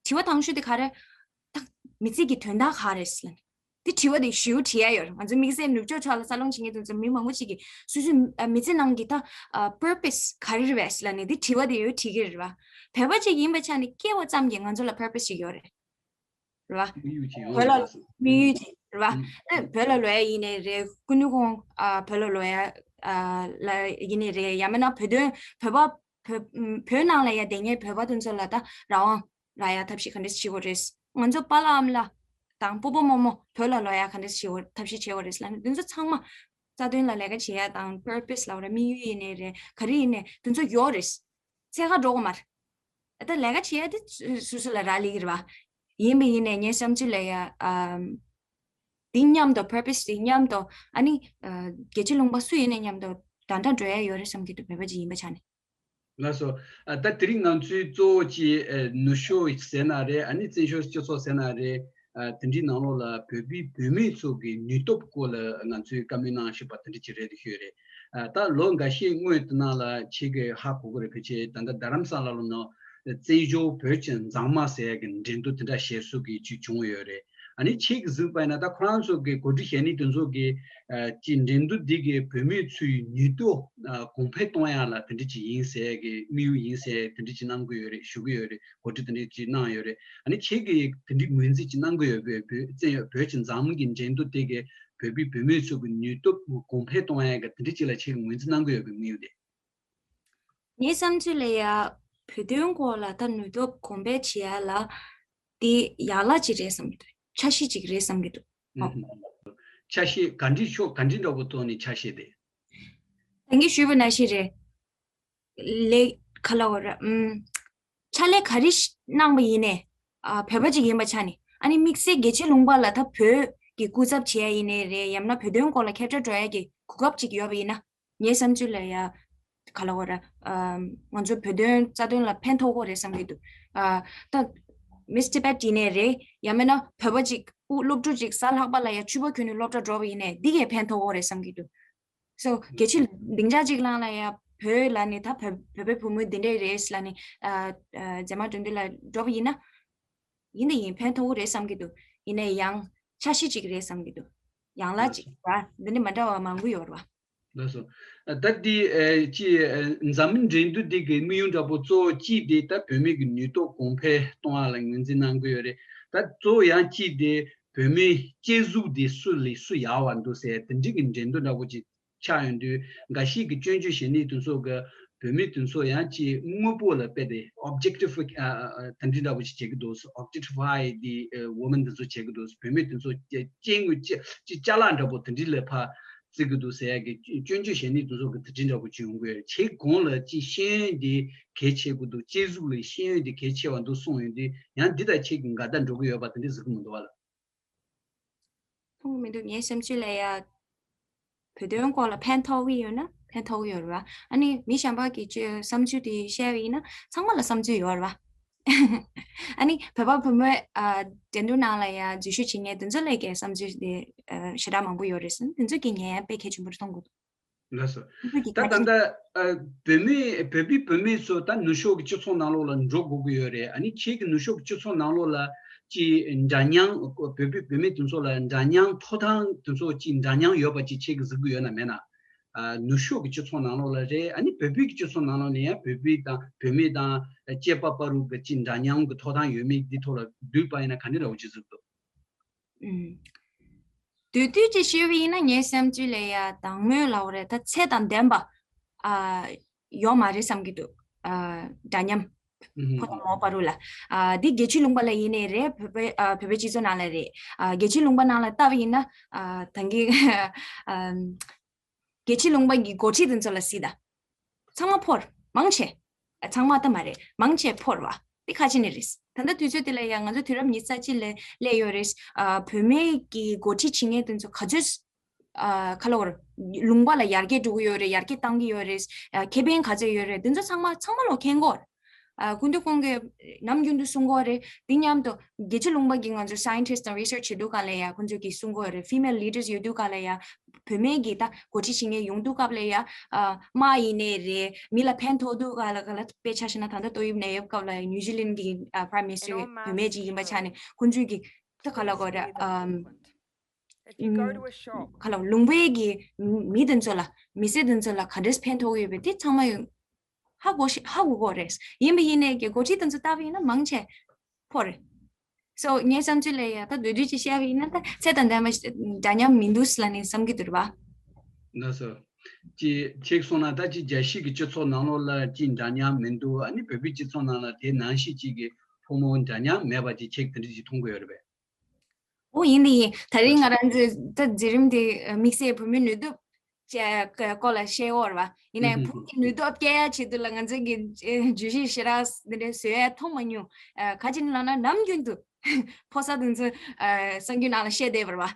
དྲི་བ་དང་ཤོས་དེ་ག་རེ། ད་མི་ཚེ་གི་དོན་དག་ག་རེ་ཟེར་ལབ་ནས། དེ་དྲི་བ་དེ་ཞེ་པོ་དྲི་ཡ་ཡོད་རེད། ང་ཚོ་དམིགས་བསལ་ནུབ་ཕྱོགས་ཕྱོགས་ལ་འཚར་ལོངས་བྱེད་མཁན་དེ་ཚོ་མི་མང་པོ་ཅིག་གིས་སོ་སོའི་ཨ་མི་ཚེ་ནང་གི་ད་ཨ་པར་པས་ག་རེ་རེད་པས་ལབ་ནས་དེ་དྲི་བ་དེ་ཡོད་དྲི་གི་རེད་བ། བོད་པ་ཅིག་ཡིན་པ་ཆ་ནས་སྐྱེ་བ་ཙམ་གྱིས་ང་ཚོ་ལ་པར་པས་ཅིག་ཡོད་རེད། རེད་བ། དམིགས་ཡུལ་ཅིག་ཡོད་བོད་ལ་རེད། དམིགས་ཡུལ་ཅིག་རེད་བ། ཨ་བོད་ལ་ལོག་ཡ་ཡིན་ནའི་རེད། སྐུ་ནུས་ཁོང་ཨ་བོད་ལ་ལོག་ཡ་ཨ་ལ་ཡིན་ནའི་རེད། ཡང་མིན་ན་བོད་དོན་བོད་པ་བོད་བོད་ནང་ལ་ཡ་བསྡད་མཁན་བོད་པ་དེ་ཚོ་ལ་ད་རང་དབང་རག་ཡ་ཐབས་ཤེས་ག་འདྲས་བྱེད་དགོས་རེད། ང་ཚོ་པཱ་ལགས་ཨ་མ་ལགས་དང་སྤོ་བོ་རྨོ་མོ་བོད་ལ་ལོག་ཡ་ག་འདྲས་བྱེད་དགོས་ཐབས་ཤེས་བྱེད་དགོས་རེད་ལབ་ནས་དེ་ཚོ་ཚང་མ་རྩ་དོན་ལ་ལས་ཀ་བྱེད་ཡ་དང་པར་པས་ལབ་ར་དམིགས་ཡུལ་ཡིན་ནའི་རེད། ག་རེ་ཡིན་ནའི་དེ་ཚོ་ཡོད་རེད། འཚོལ་ག་འགྲོ་དགོས་མ་རེད། ད་ལས་ཀ་བྱེད་ཡ་དེ་སོ་སོ་ལ་རག་ལས་ཀྱི་རེད་བ། ཡིན་པ་ཡིན་ནའི་ངའི་བསམ་ཚུལ་ལ་ཡ་ཨམ་དེ་མཉམ་དུ་པར་པས་དེ་མཉམ་དུ་ཨ་ནི་ཨ་རྒྱལ་སྤྱི་ལུང་པ་སུ་ཡིན་ནའི་མཉམ་དུ་ད་ལྟ་འགྲོ་ཡ་ཡོད་རེད་བསམ་གྱི་འདུག་བོད་པ་ཅིག་ཡིན་པ་ཆ་ནས། ལགས་སོ། ཨ་ད་དེ་རིང་ང་ཚོའི་གཙོ་བོ་ཅིག་ཨ་ནུབ་ཕྱོགས་ཟེར་ན་རེད། ཨ་ནི་བཙན་བྱོལ་སྤྱི་ཚོགས་ཟེར་ན་རེད། ཨ་དེ་འདྲའི་ནང་ལོགས་ལ་བོད་པའི་བུད་མེད་ཚོ་གི་ནུས་སྟོབས་སྐོར་ལ་ང་ཚོས་བཀའ་མོལ་གནང་བཞིན་པ་དེ་འདྲ་ཅིག་རེད་འདུག་ཤོད་རེད། ཨ་ད་ལོ་འགའ་ཤས་སྔོན་དུ་ནང་ལ་ཁྱེད་ཀྱིས་ཧ་གོ་གི་རེད། ཕལ་ཆེར་ད་ལྟ་རྡ་རམ་ས་ལ་ལ་ནང་བཙན་བྱོལ་བོད་ཀྱི་མཛངས་མ་ཟེར་ཡ་གི་འགྲན་བསྡུར་དེ་འདྲ་བྱེད་སྲོལ་གི་ཅིག་བྱུང་ཡོད་རེད། ཨ་ནི་ཁྱེད་ཀྱིས་གཟིགས་པ་ཡིན་ན་ད་ཁོ་རང་ཚོ་གི་གོ་སྒྲིག་བྱས་ནི་དེ་ཚོ་གི་ཨ་ཅིག་འགྲན་བསྡུར་འདི་གི་བུད་མེད་ཚོའི་ནུས་སྟོབས་ཨ་གོང་འཕེལ་གཏོང་ཡ་ལ་དེ་འདྲ་ཅིག་ཡིན་ཟེར་གི་དམིགས་ཡུལ་ཡིན་ཟེར་དེ་འདྲ་ཅིག་གནང་གི་ཡོད་རེད། ཞུ་གི་ཡོད་རེད། གོ་སྒྲིག་དེ་འདྲ་ཅིག་གནང་ཡོད་རེད། ཨ་ནི་ཁྱེད་ཀྱིས་དེ་འདྲའི་ངོས་འཛིན་ཅིག་གནང་གི་ཡོད་པས། བོད་བཙན་བོད་ཀྱི་མཛངས་མ་གི་འགྲན་བསྡུར་དེ་གི་བོད་པའི་བུད་མེད་ཚོ་གི་ནུས་སྟོབས་གོང་འཕེལ་གཏོང་ཡ་གི་དེ་འདྲ་ཅིག་ལ་ཁྱེད་ཀྱིས་ངོས་འཛིན་གནང་གི་ཡོད་པའི་དམིགས་ཡུལ་དེ། ངའི་བསམ་ཚུལ་ལ་ཡ་བོད་དོན་སྐོར་ལ་ད་ནུས་སྟོབས་གོང་འཕེལ་བྱེད་ཡ་ལ་དེ་ཡག་ལག་ཅིག་རེད་བསམ་གྱི་འདུག་འཆར་གཞི་ཅིག་རེད་བསམ་གྱི་འདུག་ཨོ། ཨུ་ཧུམ། འཆར་གཞི་ག་འདྲའི་ཕྱོགས་ག་འདྲའི་འདྲ་པོ་ཐོག་ནས་འཆར་གཞི་དེ། ད་གིན་ཞུས་པ་ནང་བཞིན་རེད། ལས་ཁ་ལ་བ་ར་ཨུམ། ཕྱག་ལས་ག་རེ་ཞིག་གནང་པ་ཡིན་ནའི། ཨ་བོད་པ་ཅིག་ཡིན་པ་ཆ་ནས་ཨ་ནི་དམིགས་བསལ་རྒྱལ་སྤྱིའི་ལུང་པ་ལ་ད་བོད་ཀྱི་སྐུ་ཚབ་བྱེད་ཡ་ཡིན་ནའི་རེད། ཡང་ན་བོད་དོན་སྐོར་ལ་ཁྱབ་བསྒྲགས་འགྲོ་ཡ་གི་གོ་སྐབས་ཅིག་ཡོད་པ་ཡིན་ན། ངའི་བསམ་ཚུལ་ལ་ཡ་ག་ལ་བ་ར་ཨམ་ང་ཚོ་བོད་དོན་རྩ་དོན་ལ་ཕན་ཐོགས་ཀྱི་རེད་བསམ་གྱི་འདུག་ཨ་ད་མིས་ཊི་བྷེཊ་ཡིན་ནའི་རེད། ཡང་མིན་ན་བོད་པ་ཅིག་ ཨུ་སློབ་ཕྲུག་ཅིག་གཟའ་ལྷག་པ་ལ་ཡ་ཕྱུ་པ་གྱོན་ནས་སློབ་གྲྭ་འགྲོ་བ་ཡིན་ནའི་འདི་གས་ཕན་ཐོགས་ཀྱི་རེད་བསམ་གྱི་འདུག་སོ་གལ་ཆེ་སྡིངས་ཆ་གཅིག་ལང་ལ་ཡ་བོད་ལ་ནི་ད་བོད་བོད་པའི་བུ་མོ་འདི་འདྲས་རེད་ལ་ནི་ཨ་ཨ་མཛེས་མ་དོན་འདུས་ལ་འགྲོ་བ་ཡིན་ན། ཡིན་ད་ཡིན་ཕན་ཐོགས་ཀྱི་རེད་བསམ་གྱི་འདུག་ཡིན་ནའི་ཡང་འཆར་གཞི་གཅིག་རེད་བསམ་གྱི་འདུག་ཡང་ལ་གཅིག་ར་འདི་འདྲ་མ་འདྲ་བ་མང་པོ་ཡོད་རེད་བ། ལགས་སོ། ད་འདི་ཨེ་ཅི་ཨེ་འཛམ་གླིང་འགྲན་བསྡུར་འདི་གི་དམིགས་ཡུལ་འདྲ་པོ་གཙོ་བོ་གཅིག་དེ་ད་བུད་མེད་ཀྱི་ནུས་སྟོབས་གོང་འཕེལ་གཏོང་བ་ལ་ངོས་འཛིན་གནང་གི་ཡོད་རེད། ད་གཙོ་བོ་ཡང་གཅིག་དེ་བུད་མེད་སྐྱེ་གཟུགས་དེ་སུ་ལས་སུ་ཡག་པ་འདུག་ཟེར་དེ་འདྲའི་གི་འགྲན་བསྡུར་འདྲ་པོ་ཅིག་ཆགས་ཡོང་དུས་འགའ་ཞིག་གི་སྐྱོན་བརྗོད་བྱེད་མཁན་དེ་ཚོ་གི་བུད་མེད་དེ་ཚོ་ཡང་ཅིག་དངོས་པོ་ལ་དཔེ་དེ་ཨོབ་ཇེག་ཊི་ཕའི་ཨ་ཨ་དེ་འདྲའི་འདྲ་པོ་ཞིག་བྱེད་ཀྱི་འདུག་ཨོབ་ཇེག་ཊི་ཕའི་དེ་ཝོ་མན་དེ་ཚོ་བྱེད་ཀྱི་འདུག་བུད་མེད་དེ་ཚོ་སྐྱེ་དངོས་ཅི་ཅི་ཅ་ལག་འདྲ་པོ་དེ་འདྲའི་ལ་ཕར་བརྩི་གི་འདུག་ཟེར་ཡ་གི་སྐྱོན་བརྗོད་བྱེད་མཁན་དེ་ཚོ་གི་དེ་འདྲའི་འདྲ་པོ་ཅིག་ཡོང་གི་ཡོད་རེད། ཁྱེད་གོང་ལ་ཅིག་ཤེས་ཡོན་དེ་གལ་ཆེ་གི་འདུག་སྐྱེ་གཟུགས་ལས་ཤེས་ཡོན་དེ་གལ་ཆེ་བ་འདུག་གསུངས་ཡོང་དུས་ཡང་འདི་དང་ཁྱེད་ཀྱི་འགལ་ཟླ་འགྲོ་གི་ཡོད་པ་དེ་འདྲ་གཟིགས་གི་མི་འདུག་བ་ལ། མཐོང་མི་འདུག་ངའི་བསམ་ཚུལ་ལ་ཡ། བོད་དོན་སྐོར་ལ་ཕན་ཐོགས་ཀྱི་ཡོད་ན་ཕན་ཐོགས་ཀྱི་ཡོད་རེད་བ། ཨ་ནི་མི་གཞན་པ་གི་ཅི་བསམ་ཚུལ་དེ་བཤད་པ་ཡིན་ན་ཚང་མ་ལ་བསམ་ཚུལ་ཡོད་རེད་བ། ཨ་ནི་བོད་པ་བུ་མོའི་ཨ་འགྲན་བསྡུར་ནང་ལ་ཡ་འཛུལ་ཞུགས་བྱེད་མཁན་དེ་ཚོ་ལས་ཀའི་བསམ་ཚུལ་དེ་ཨ་ཞེ་དྲག་མང་པོ་ཡོད་རེད་ཟེར་ན་དེ་ཚོ་གི་ངས་དཔེ་གལ་ཆེན་པོ་རེད་མཐོང་གི་འདུག་ལགས་སོ། ད་ད་ལྟ་ཨ་བོད་མི་བོད་པའི་བུད་མེད་ཚོ་ད་ནུབ་ཕྱོགས་ཀྱི་སྤྱི་ཚོགས་ནང་ལོགས་ལ་འགྲོ་དགོས་ཀྱི་ཡོད་རེད། ཨ་ནི་ཁྱེད་ཀྱི་ནུབ་ཕྱོགས་ཀྱི་སྤྱི་ཚོགས་ནང་ལོགས་ལ་ཅི་འདྲ་མཉམ་བོད་པའི་བུད་མེད་དེ་ཚོ་ལ་འདྲ་མཉམ་ཐོབ་ཐང་དེ་ཚོ་ཅི་འདྲ་མཉམ་ཡོད་པ་ཅིག་ཁྱེད་ཀྱི་གཟིགས་ཀྱི་ཡོད་ན་མེད་ན། ཨ་ནུབ་ཕྱོགས་ཀྱི་སྤྱི་ཚོགས་ནང་ལོགས་ལ་རེད། ཨ་ནི་བོད་པའི་སྤྱི་ཚོགས་ནང་ལོགས་ནས་ཡང་བོད་པའི་དང་བུད་མེད་དང་སྐྱེས་པ་བར་དུ་གི་ཅི་འདྲ་མཉམ་གྱི་ཐོབ་ཐང་ཡོད་མེད་འདི་ཐོག་ལ་བསྡུས་པ་ཡིན་ན་ག་འདྲ་འདྲ་བོ་ཅིག་གཟིགས་འདུག་ཨུམ། བསྡུས་བསྡུས་ཅིག་ཞུས་པ་ཡིན་ན་ངའི་བསམ་ཚུལ་ལ་ཡ་དང་མོས་ལབ་པ་རེད་ད་ཚད་དང་ལྡན་པ་ཨ་ཡོད་མ་རེད་བསམ་གྱི་འདུག་ཨ་འདྲ་མཉམ་ཕོ་དང་མོ་བར་དུ་ལ་ཨ་འདི་རྒྱལ་སྤྱིའི་ལུང་པ་ལ་ཡིན་ནའི་རེད། བོད་པའི་ཨ་བོད་པའི་སྤྱི་ཚོགས་ནང་ལ་རེད། ཨ་རྒྱལ་སྤྱིའི་ལུང་པ་ནང་ལ་ལྟ་བ་ཡིན་ན་ཨ་ད་གིན་ཨ་རྒྱལ་སྤྱིའི་ལུང་པ་གི་འགོ་ཁྲིད་དེ་ཚོ་ལ་གཟིགས་དང་། ཚང་མ་ཕོར། མང་ཆེ། ཨ་ཚང་མ་ད་མ་རེད། མང་ཆེ་ཕོར་བ། དེ་ཁ་ཆེ་ནི་རེད། ད་ལྟ་དུས་ཚོད་དེ་ལ་ཡང་ང་ཚོ་དུས་རབས་ཉི་ཤུ་རྩ་གཅིག་ལ་སླེབས་ཡོད་རེད། ཨ་བུད་མེད་ཀྱི་འགོ་ཁྲིད་བྱེད་མཁན་དེ་ཚོ་ག་ཚོད་ཨ་ག་ལ་བར་ལུང་པ་ལ་ཡར་རྒྱས་འགྲོ་གི་ཡོད་རེད། ཡར་རྒྱས་བཏང་གི་ཡོད་རེད། ཨ་ཁེ་ཕན་ག་ཚོད་ཡོད་རེད། དེ་ཚོ་ཚང་མ་ཚང་མ་ལོ་མཁྱེན་གྱི་ཡོད་རེད། ཨ་སྐུ་མདུན་ཁོང་གིས་ནམ་རྒྱུན་དུ་གསུང་གི་ཡོད་རེད། དེ་མཉམ་དུ་རྒྱལ་སྤྱིའི་ལུང་པ་གི་ང་ཚོ་scientist་དང་research་བྱེད་དུས་ག་ལ་ཡ་ཁོང་ཚོ་གིས་གསུང་གི་ཡོད་རེད། female leaders་ཡོད་དུས་ག་ལ་ཡ་བུད་མེད་ཀྱི་ད་འགོ་ཁྲིད་བྱེད་མཁན་ཡོང་དུས་སྐབས་ལ་ཡ་ཨ་དམག་ཡིན་ནའི་རེད། མི་ལ་ཕན་ཐོགས་དུས་ག་ལ་ག་ལ་དཔེ་ཆ་བཞག་ན་ད་ལྟ་ཏོག་དབྱིབས་ནད་ཡོད་སྐབས་ལ་ཡ་ནིའུ་ཛི་ལན་གྱི་ཨ་prime minister་བུད་མེད་ཅིག་ཡིན་པ་ཆ་ནས་ཁོང་ཚོས་ཀྱི་ད་ག་ལ་གོ་ར་ཨམ་ཨམ་ག་ལ་ལུང་པའི་གི་མི་དེ་ཚོ་ལ་མི་སེར་དེ་ཚོ་ལ་ག་འདྲས་ཕན་ཐོགས་ཡོད་པའི་དེ་ཚང་མ་ཡོད། ཧ་གོ་ཤེས་ཧ་གོ་གོ་རེད། ཡིན་པ་ཡིན་ནའི་གི་འགོ་ཁྲིད་དེ་ཚོ་ལྟ་བ་ཡིན་ན་མང་ཆེ་ཕོ་རེད། སོ་ངའི་བསམ་ཚུལ་ལ་ཡ་ད་བསྡུས་བསྡུས་ཅིག་བཤད་པ་ཡིན་ན་ད་ཚད་དང་ལྡན་པ་ཞིག་འདྲ་མཉམ་མི་འདུག་ལབ་ནས་བསམ་གྱི་འདུག་རེད་བ། ལགས་སོ། ཅི་ཁྱེད་སོང་ན་ད་ཅི་རྒྱལ་སྤྱི་གི་སྤྱི་ཚོགས་ནང་ལོགས་ལ་ཅི་འདྲ་མཉམ་མི་འདུག་ཨ་ནི་བོད་པའི་སྤྱི་ཚོགས་ནང་ལ་དེ་ནང་བཞིན་ཅིག་གི་ཕོ་མོ་འདྲ་མཉམ་མེད་པ་ཅིག་ཁྱེད་དེ་འདྲ་ཅིག་མཐོང་གི་ཡོད་རེད་པས། ཨོ་ཡིན་དེ་ཡིན། ད་རིང་ང་རང་ཚོའི་ད་མཛད་རིམ་དེ་དམིགས་བསལ་བུད་མེད་ནུས་སྟོབས་ཀྱི་སྐོར་ལ་བཤད་ཡོད་རེད་བ། ཡིན་ནའི་བུ་གི་ནུས་སྟོབས་སྐྱེད་ཡ་ཆེད་དུ་ལ་ང་ཚོ་གི་བརྗོད་གཞི་ཞེ་དྲག་འདི་འདྲ་བཟོ་ཡ་མཐོང་མ་མྱོང་། ག་ཅི་ནི་ལབ་ན་ནམ་རྒྱུན་དུ་ཕོ་གསར་དེ་ཚོ་གསར་འགྱུར་ནང་ལ་བཤད་བསྡད་པ་རེད་བ།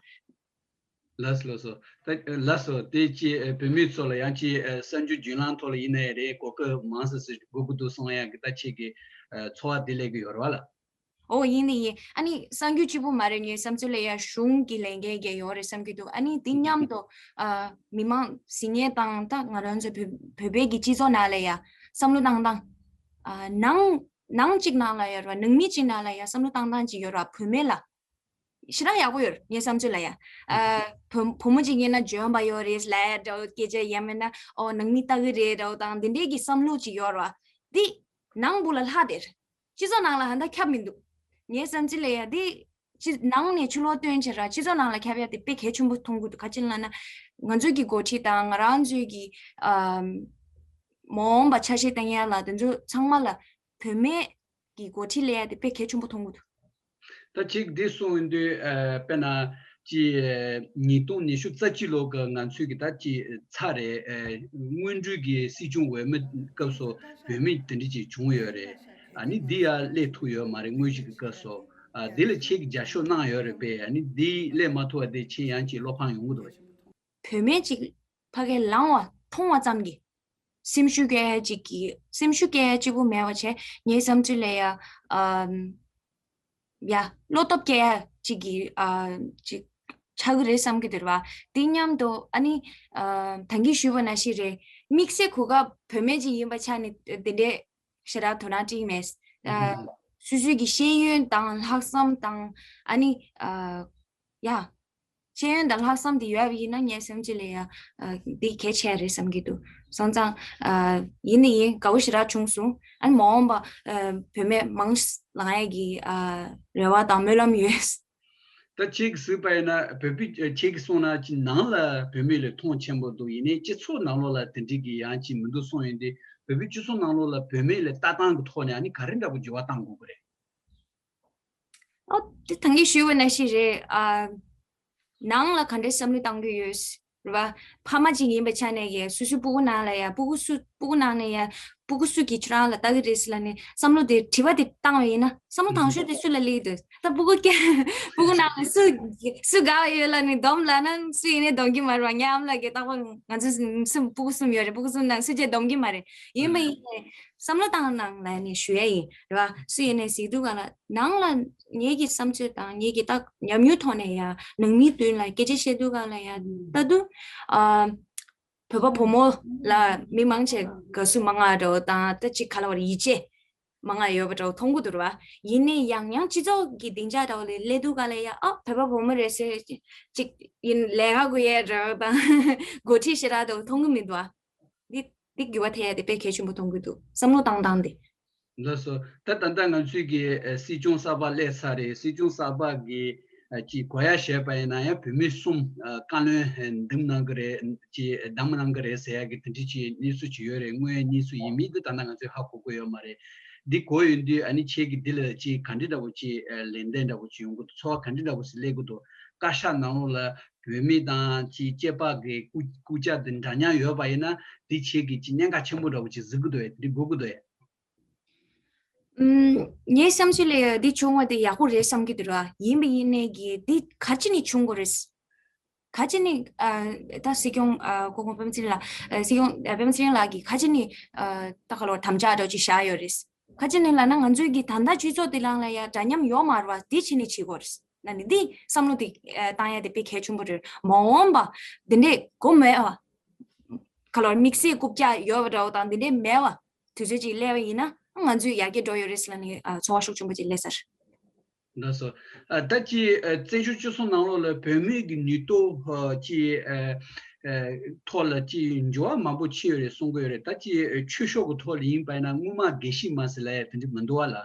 ལགས་སོ་ལགས་སོ། ད་ལགས་སོ་དེ་ཅི་བུད་མེད་ཚོ་ལ་ཡང་ཅི་གསར་འགྱུར་བརྒྱུད་ལམ་ཐོག་ལ་ཡིན་ནའི་རེད་གོ་སྐབས་མང་སེ་སེ་དགོས་ཀྱི་འདུག་གསུང་ཡ་གི་ད་ཁྱེད་ཀྱི་ཚོར་བ་དེ་སླེབས་ཀྱི་ཡོད་རེད་བ་ལ། ཨོ་ཡིན་ནི་ཡིན། ཨ་ནི་གསར་འགྱུར་གཅིག་པུ་མ་རེད། ངའི་བསམ་ཚུལ་ལ་ཡ་གཞུང་གི་ལས་འགན་གྱི་ཡོད་རེད་བསམ་གྱི་འདུག་ཨ་ནི་དེ་མཉམ་དུ་ཨ་མི་མང་གཟིགས་མཁན་དང་ད་ང་རང་ཚོ་བོད་བོད་པའི་གི་སྤྱི་ཚོགས་ནང་ལ་ཡ་བསམ་བློ་བཏང་སྟངས་ཨ་ནང་ནང་གཅིག་ནང་ལ་ཡོད་རེད་བ། ནང་མི་གཅིག་ནང་ལ་ཡ་བསམ་བློ་བཏང་སྟངས་གཅིག་ཡོད་རེད་བ། བུད་མེད་ལ་ཞེ་དྲག་ཡག་པོ་ཡོད་རེད། ངའི་བསམ་ཚུལ་ལ་ཡ་ཨ་བུ་བུ་མོ་གཅིག་ཡིན་ན་འཇོན་པ་ཡོད་རེད་ལབ་ཡ་འདྲ་བོ་སྐད་ཆ་ཡང་མིན་ན་ཨོ་ནང་མི་ལྟ་གི་རེད་འདྲ་བོ་དང་འདི་འདྲའི་གི་བསམ་བློ་གཅིག་ཡོད་རེད་བ། འདི་ནང་བུ་ལ་ལྷག་དེར། སྤྱི་ཚོགས་ནང་ལ་ཧ་ད་ཁྱབ་མི་འདུག་ངའི་བསམ་ཚུལ་ལ་ཡ་དེ་སྤྱི་ནང་ནས་ཕྱི་ལོགས་སྟོན་བྱས་ར་སྤྱི་ཚོགས་ནང་ལ་ཁྱབ་ཡ་དེ་དཔེ་གལ་ཆེན་པོ་མཐོང་གི་འདུག་ག་ཅི་ལབ་ན་ང་ཚོའི་གི་འགོ་ཁྲིད་དང་ང་རང་ཚོའི་གི་ཨམ་མ་འོངས་པ་ཆ་ཤས་བསྟན་ཡ་ལ་དེ་ཚོ་ཚང་མ་ལ་བུད་མེད་ཀྱི་འགོ་ཁྲིད་སླེབས་ཡ་དེ་དཔེ་གལ་ཆེན་པོ་མཐོང་གི་འདུག་ད་ཅིག་འདི་གསུངས་ཡོང་དུས་ཨ་དཔེར་ན་ཅི་ཉིས་སྟོང་ཉི་ཤུ་རྩ་གཅིག་ལོ་གི་ང་ཚོའི་གི་ད་ཅི་ཚ་རེད། ཨ་སྔོན་འགྲོའི་གི་སྲིད་སྐྱོང་འོས་མི་སྐབས་སུ་བུད་མེད་དེ་འདྲ་ཅིག་བྱུང་ཡོད་རེད། ཨ་ནི་འདི་ཡང་སླེབས་ཐུབ་ཡོད་མ་རེད། དངོས་གཞི་གི་སྐབས་སུ་ཨ་འདི་ལ་ཁྱེད་ཀྱི་རྒྱབ་སྐྱོར་གནང་ཡོད་རེད་པས། ཨ་ནི་འདི་སླེབས་མ་ཐུབ་པ་དེ་ཁྱེད་ཡང་ཅིག་བློ་ཕམ་ཡོང་གི་འདུག་བུད་མེད་ཅིག་ཕ་གིར་ལངས་པ་མཐོང་བ་ཙམ་གྱིས་སེམས་ཤུགས་སྐྱེ་ཡ་ཅིག་གི་སེམས་ཤུགས་སྐྱེ་ཡ་གཅིག་པུ་མེད་པ་བྱས་ངའི་བསམ་ཚུལ་ལ་ཡ་ཨམ། ཡ། བློ་སྟོབས་སྐྱེ་ཡ་ ཅིག་གི་ཨ་ཅིག་ཆགས་ཀྱི་རེད་བསམ་གྱི་འདུག་ར་བ། དེ་མཉམ་དུ་ཨ་ནི་ཨ་ད་གིན་ཞུས་པ་ནང་བཞིན་རེད། དམིགས་བསལ་གོ་སྐབས་བུད་མེད་ཅིག་ཡིན་པ་ཆ་ནས་དེ་འདྲའི་ཞེ་དྲག་དོ་སྣང་སྤྲད་ཀྱི་མེད། ཨ་སོ་སོའི་གི་ཤེས་ཡོན་དང་ལྷག་བསམ་དང་ཨ་ནི་ཨ་ཡ། ཤེས་ཡོན་དང་ལྷག་བསམ་དེ་ཡོད་པ་ཡིན་ན་ངའི་སེམས་ཅན་ལ་ཡ་ཨ་འདི་གལ་ཆེ་རེད་བསམ་གྱི་འདུག་སོང་ཙང་ཨ་ཡིན་ནི་ཡིན། དགའ་བོ་ཞེ་དྲག་བྱུང་སོང་། ཨ་ནི་མ་འོངས་པ་ཨ་བུད་མེད་མང་ལང་ཡ་གི་ཨ་རེ་བ་དང་སྨོན་ལམ་ཡོད། ད་ཁྱེད་ཀྱིས་གཟིགས་པ་ཡིན་ན་བོད་པའི་ཁྱེད་ཀྱིས་གསུངས་ན་ཅི་ནང་ལ་བུད་མེད་ལ་མཐོང་ཆེན་པོ་འདུག་ཡིན་ནའི་སྤྱི་ཚོགས་ནང་ལོགས་ལ་དེ་འདྲའི་གི་ཡང་ཅི་མི་འདུག་གསུངས་ཡོང་དུས་བོད་པའི་སྤྱི་ཚོགས་ནང་ལོགས་ལ་བུད་མེད་ལ་ལྟ་སྟངས་ཀྱི་ཐོག་ནས་ཨ་ནི་ག་རེ་འདྲ་པོ་འགྱུར་བ་གཏང་དགོས་ཀྱི་རེད། ཨོ་དེ་ད་གིན་ཞུས་པ་ནང་བཞིན་རེད། ཨ་ནང་ལ་ག་འདྲའི་བསམ་བློ་གཏང་གི་ཡོད་རེད་བ། ཕ་མ་ཅིག་ཡིན་པའི་ཆ་ནས་ཀྱི་སོ་སོའི་སྤུ་གུ་ནང་ལ་ཡ་སྤུ་གུ་སུ་སྤུ་གུ་ནང་ནས་ཡ་སྤུ་གུ་སུ་གིས་ཁྱོད་རང་ལ་ལྟ་གི་རེད་ཟེར་ལབ་ནས་བསམ་བློ་དེ་དྲི་བ་དེ་བཏང་བ་ཡིན་ན་བསམ་བློ་དང་ཤོས་དེ་སུ་ལ་སླེབས་འདུག་ད་སྤུ་གུ་སྐྱེ་སྤུ་གུ་ནང་ལ་སུ་སུ་དགའ་བ་ཡོད་ལབ་ནས་སྡོམ་ལབ་ན་སུ་ཡིན་ནའི་སྡོམ་གྱི་མ་རེད་བ། ངའི་ཨ་མ་ལགས་ཀྱིས་རྟག་པར་ང་ཚོ་གསུམ་སྤུ་གུ་གསུམ་ཡོད་རེད། སྤུ་གུ་གསུམ་ནང་སུ་གཅིག་སྡོམ་གྱི་མ་རེད། ཡིན་པ་ཡིན་ནའི་བསམ་བློ་བཏང་གནང་ལབ་ནས་ཞུ་ཡ་ཡིན་རེད་བ། སུ་ཡིན་ནའི་གཟིགས་དུས་ག་ལ་ནང་ལ་ངེད་ཀྱི་བསམ་ཚུལ་དང་ངེད་ཀྱི་ད་ཉམས་མྱོང་ཐོག་ནས་ཡ་ནང་མིའི་མདུན་ལ་སྐད་ཆ་བཤད་དུས་ག་ལ་ཡ་ལྟ་དུས་ཨ་བོད་པ་བུ་མོ་ལ་མི་མང་ཆེ་དགའ་བསུ་མང་ང་འདྲ་བོ་དང་ད་ཅིག་ག་ལ་བར་ཡིད་ཆེས་མང་ང་ཡོད་པ་འདྲ་བོ་མཐོང་གི་འདུག་ར་བ། ཡིན་ནའི་ཡང་ཡང་སྤྱི་ཚོགས་ཀྱི་སྡིངས་ཆ་འདྲ་བོ་ལ་སླེབས་དུས་ག་ལ་ཡ་ཨ་བོད་པ་བུ་མོ་རེད་ཟེར་ཅིག་ཡིན་ལས་ཀ་དགོས་ཡས་འདྲ་བོ་དང་འགོ་ཁྲིད་ཞེ་དྲག་འདྲ་བོ་མཐོང་གི་མི་འདུག་ཨ། འདི་འདི་འགྱུར་བ་ཐེབས་ཡ་དེ་དཔེ་གལ་ཆེན་པོ་མཐོང་གི་འདུག་བསམ་བློ་བཏང་སྟངས་དེ། ལགས་སོ། ད་ད་ལྟ་ང་ཚོས་ཀྱི་ཨ་སྲིད་སྐྱོང་གསར་པ་སླེབས་ཚར་རེད། སྲིད་སྐྱོང་གསར་པ་གི་ཨ་ཅིག་གོ་ཡ་བྱས་པ་ཡིན་ན་ཡང་བུད་མེད་གསུམ་ཨ་བཀའ་བློན་འདེམས་གནང་གི་རེད། ཅིག་འདེམས་གནང་གི་རེད་ཟེར་ཡ་གི་དེ་འདྲ་ཅིག་གནས་ཚུལ་ཅིག་ཡོད་རེད། དངོས་ཡོད་གནས་ཚུལ་ཡིན་མིན་དེ་ད་ལྟ་ང་ཚོས་ཧ་གོ་གི་ཡོད་མ་རེད། འདི་གོ་ཡོང་དུས་ཨ་ནི་ཁྱེད་ཀྱིས་འདི་ལ་ཅིག་ག་འདྲ་འདྲ་བོ་ཅིག་ཨ་ལན་འདེབས་འདྲ་བོ་ཅིག་ཡོང་གི་འདུག་ཚོར་བ་ག་འདྲ་འདྲ་བོ་ཞིག་སླེབས་ཀྱི་འདུག་བཀའ་ཤག་ནང་ལོགས་ལ་བུད་མེད་དང་ཅིག་སྐྱེས་པ་གི་སྐུ་སྐུ་ཕྱྭ་དེ་འདྲ་མཉམ་ཡོད་པ་ཡིན་ན་དེ་ཁྱེད་ཀྱིས་ཅིག་གནད་འགག་ཆེན་པོ་འདྲ་བོ་ཅིག་གཟིགས་ཀྱི་འདུག་ཡ། དེ་འདྲ་དགོས་ཀྱི་འདུག་ཡ། ཨུམ། ངའི་བསམ་ཚུལ་ལ་འདི་བྱུང་བ་དེ་ཡག་པོ་རེད་བསམ་གྱི་འདུག་ར། ཡིན་པ་ཡིན་ནའི་གི་འདི་ག་ཅི་ནས་བྱུང་དགོས་རེད། ག་ཅི་ནས་ཨ་ད་སྲིད་སྐྱོང་ཨ་སྐུ་ངོ་པད་མ་ཚེ་རིང་ལགས་ཨ་སྲིད་སྐྱོང་ཨ་པད་མ་ཚེ་རིང་ལགས་ཀྱིས་ག་ཅི་ནས་ཨ་ད་ག་ལོར་དམ་བཅའ་འདྲ་ཅིག་བཞག་ཡོད་རེད། ག་ཅི་ནས་ལབ་ན་ང་ཚོའི་གི་ད་ལྟ་སྤྱི་ཚོགས་འདི་ནང་ལ་ཡ་འདྲ་མཉམ་ཡོད་མ་རེད་བ། འདི་ཅི་ནས་བྱེད་དགོས་རེད། ན་ནི་འདི་བསམ་བློ་དེ་ཨ་བཏང་ཡ་དེ་དཔེ་གལ་ཆེན་པོ་རེད། མ་འོངས་པ་འདི་འདྲས་གོ་མེད་བ། ག་ལོར་དམིགས་བསལ་རྐུབ་བཀྱག་ཡོད་པ་འདྲ་བོ་དང་འདི་འདྲས་མེད་བ། དུས་ཚོད་ཅིག་སླེབས་པ་ཡིན་ན་ང་ཚོས་ཡར་རྒྱས་འགྲོ་ཡོད་རེད་ཟེར་ལབ་ནས་ཨ་ཚོར་བ་ཤུགས་ཆེན་པོ་ཅིག་སླེབས་ཚར། ལགས་སོ། ཨ་ད་ཅི་ཨ་བཙན་བྱོལ་སྤྱི་ཚོགས་ནང་ལོགས་ལ་བུད་མེད་ཀྱི་ནུས་སྟོབས་ཨ་ཅི་ཨ་ཨ་ཐོག་ལ་ཅི་འགྱུར་བ་མང་པོ་ཕྱིན་ཡོད་རེད་གསུང་གི་ཡོད་རེད། ད་ཅི་ཨ་ཆོས་ཕྱོགས་ཀྱི་ཐོག་ལ་ཡིན་པ་ཡིན་ན་སྔོན་མ་དགེ་བཤེས་མ་ཟེར་ལབ་ཡ་དེ་འདྲ་མི་འདུག་བ་ལ།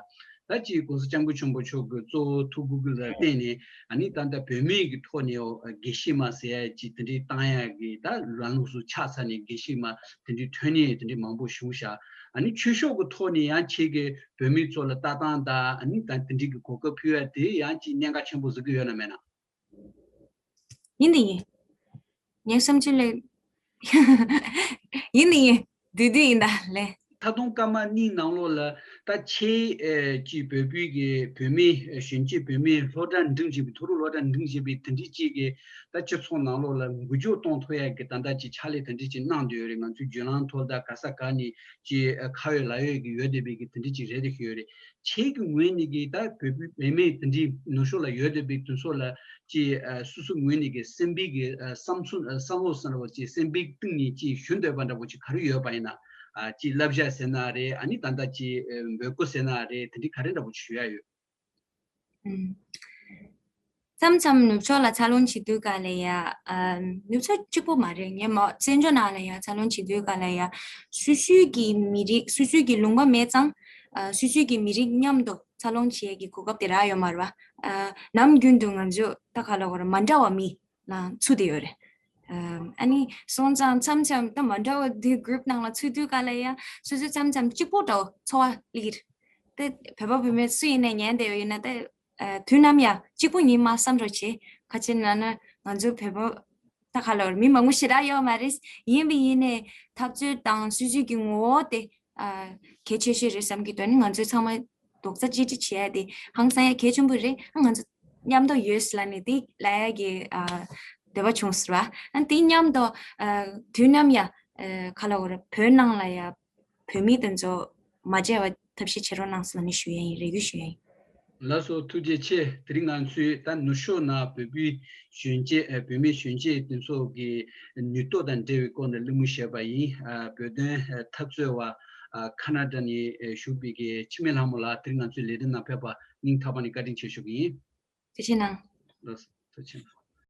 ད་ཅི་༸གོང་ས་༸སྐྱབས་མགོན་ཆེན་པོ་མཆོག་གི་གཙོ་བོ་ཐུགས་ཁུར་ལ་བརྟེན་ནས་ཨ་ནི་ད་ལྟ་བུད་མེད་ཀྱི་ཐོག་ནས་ཨ་དགེ་བཤེས་མ་ཟེར་ཡ་ཅི་དེ་འདྲའི་བཏང་ཡ་གི་ད་ལམ་ལུགས་སུ་ཆགས་ཚར་ནས་དགེ་བཤེས་མ་དེ་འདྲའི་ཐོན་ནས་དེ་འདྲའི་མང་པོ་བྱུང་ཤག་ཨ་ནི་ཆོས་ཕྱོགས་ཀྱི་ཐོག་ནས་ཡང་ཁྱེད་ཀྱིས་བུད་མེད་ཚོ་ལ་ལྟ་སྟངས་དང་ཨ་ནི་ད་དེ་འདྲའི་གི་གོ་སྐབས་ཕུལ་ཡ་དེ་ཡང་ཅིག་གནད་འགག་ཆེན་པོ་གཟིགས་ཀྱི་ཡོད་ན་མེད་ན། ཡིན་དེ་ཡིན། ངའི་བསམ་ཚུལ་ལས། ཡིན་དེ་ཡིན། བསྡུས་བསྡུས་ཡིན་ད་ལས། ད་དུང་སྐར་མ་གཉིས་ནང་ལོགས་ལ་ད་ཆེས་ཨེ་ཅིག་བོད་བོད་ཀྱི་བུད་མེད་ཨེ་གཞོན་སྐྱེས་བུད་མེད་སློབ་གྲྭ་འགྲིམ་བཞིན་པའི་མཐོ་རིམ་སློབ་གྲྭ་འགྲིམ་བཞིན་པའི་དེ་འདྲའི་ཅིག་གི་ད་སྤྱི་ཚོགས་ནང་ལོགས་ལ་འགུལ་སྐྱོད་གཏོང་ཐུབ་ཡ་གི་ད་ལྟ་ཅིག་ཕྱག་ལས་དེ་འདྲའི་ཅིག་གནང་བསྡད་ཡོད་རེད། ང་ཚོའི་བརྒྱུད་ལམ་ཐོག་ད་ག་ས་ག་ནས་ཅིག་ཨ་ཁ་ཡོད་ལག་ཡོད་ཀྱི་ཡོད་བསྡད་པའི་གི་དེ་འདྲའི་ཅིག་རེད་དེ་ཞུ་ཡོད་རེད། ཁྱེད་ཀྱི་ངོས་ནས་ཀྱི་ད་བོད་བོད་བུད་མེད་དེ་འདྲའི་ནུབ་ཕྱོགས་ལ་ཡོད་བསྡད་པའི་དེ་ཚོ་ལ་ཅིག་ཨ་སོ་སོ་ངོས་ནས་ཀྱི་སེམས་པའི་གི་ཨ་བསམ་ཚུལ་ཨ་བསམ་བློ་ཟེར་བ་ཅིག་སེམས་པའི་གཏིང་ནས་ཅིག་ཞུ་འདོད་པ་འདྲ་པོ་ཅིག་ག་རེ་ཡོད་པ་ཡིན་ན་ཨ་ཅིག་བསླབ་བྱ་ཟེར་ན་རེད། ཨ་ནི་ད་ལྟ་ཅིག་ཨ་འབོད་སྐུལ་ཟེར་ན་རེད། དེ་འདྲའི་ག་རེ་འདྲ་པོ་ཅིག་ཞུ་ཡ་ཡོད། ཨུམ། མཚམས་མཚམས་ནུབ་ཕྱོགས་ལ་འཚར་ལོངས་བྱེད་དུས་ག་ལ་ཡ། ཨ་ནུབ་ཕྱོགས་གཅིག་པོ་མ་རེད། ངས་མ་བཙན་བྱོལ་ནང་ལ་ཡ་འཚར་ལོངས་བྱེད་དུས་ག་ལ་ཡ། སོ་སོའི་གི་མི་རིགས་སོ་སོའི་གི་ལུང་པ་མེད་ཙང་། ཨ་སོ་སོའི་གི་མི་རིགས་མཉམ་དུ་འཚར་ལོངས་བྱེད་ཀྱི་གོ་སྐབས་དེ་རག་ཡོད་མ་རེད་བ། ཨ་ནམ་རྒྱུན་དུ་ང་ཚོ་ད་ག་ལ་གོ་ར་མ་འདྲ་བ་མི་ལ་ཚུད་དེ་ཡོད་རེད། ཨ་ནི་སོང་ཙང་མཚམས་མཚམས་ད་མ་འདྲ་བ་འདི་group་ནང་ལ་ཚུད་དུས་ག་ལ་ཡ་སོ་སོ་མཚམས་མཚམས་གཅིག་པོ་འདྲ་བོ་ཚོར་བ་སླེབས་ཀྱི་རེད། དེ་བོད་པ་བུད་མེད་སུ་ཡིན་ནའི་ཉན་བསྡད་ཡོད་ཡིན་ན་དེ་ཨ་དུས་ནམ་ཡང་གཅིག་པུ་ཡིན་མ་བསམ་རོགས་བྱེད། ག་ཅི་ན་ན་ང་ཚོ་བོད་པ་ད་ག་ལོར་མི་མང་པོ་ཞེ་དྲག་ཡོད་མ་རེད། ཡིན་པ་ཡིན་ནའི་འཐབ་རྩོད་དང་སྲིད་ཇུས་ཀྱི་ངོ་བོ་དེ་ཨ་གལ་ཆེ་ཤོས་རེད་བསམ་གྱི་འདུག་ཨ་ནི་ང་ཚོའི་ཚང་མ་རྡོག་རྩ་གཅིག་སྒྲིལ་བྱེད་ཡ་དེ་ཧང་སང་ཡ་གལ་ཆེན་པོ་རེད། ཨ་ང་ཚོ་མཉམ་དུ་ཡོད་ལ་ནི་དེ་ལ་ཡ་གི་ཨ་འདོད་པ་བྱུང་ཟེར་བ། ཨ་དེ་མཉམ་དུ་ཨ་དུས་ནམ་ཡང་ཨ་ག་ལ་འོ་ར་བོད་ནང་ལ་ཡ་བོད་མི་དེ་ཚོ་མ་བརྗེད་པ་ཐབས་ཤེས་བྱེད་རོགས་གནང་ཟེར་ནས་ཞུ་ཡ་ཡིན། རེ་སྐུལ་ཞུ་ཡ་ཡིན། ལགས་སོ། ཐུགས་རྗེ་ཆེ། དེ་རིང་ང་ཚོས་ད་ནུབ་ཕྱོགས་ན་བོད་པའི་གཞོན་སྐྱེས་ཨ་བོད་མི་གཞོན་སྐྱེས་དེ་ཚོ་གི་ནུས་སྟོབས་དང་འབྲེལ་བའི་སྐོར་ནས་གླེང་མོལ་བྱས་པ་ཡིན། ཨ་བོད་དོན་ཨ་འཐབ་རྩོད་པ་ཨ་ཁ་ན་ཌ་ནས་ཨ་བཞུགས་པའི་གི་འཆི་མེད་ལྷ་མོ་ལགས་དེ་རིང་ང་ཚོའི་ལས་རིམ་ནང་ཕེབས་པ་སྙིང་ཐག་པ་ནས་བཀའ་དྲིན་ཆེ་ཞུ་གི་ཡིན། ཐུགས་རྗེ་གནང་། ལགས་སོ། ཐུགས་རྗེ་གནང་།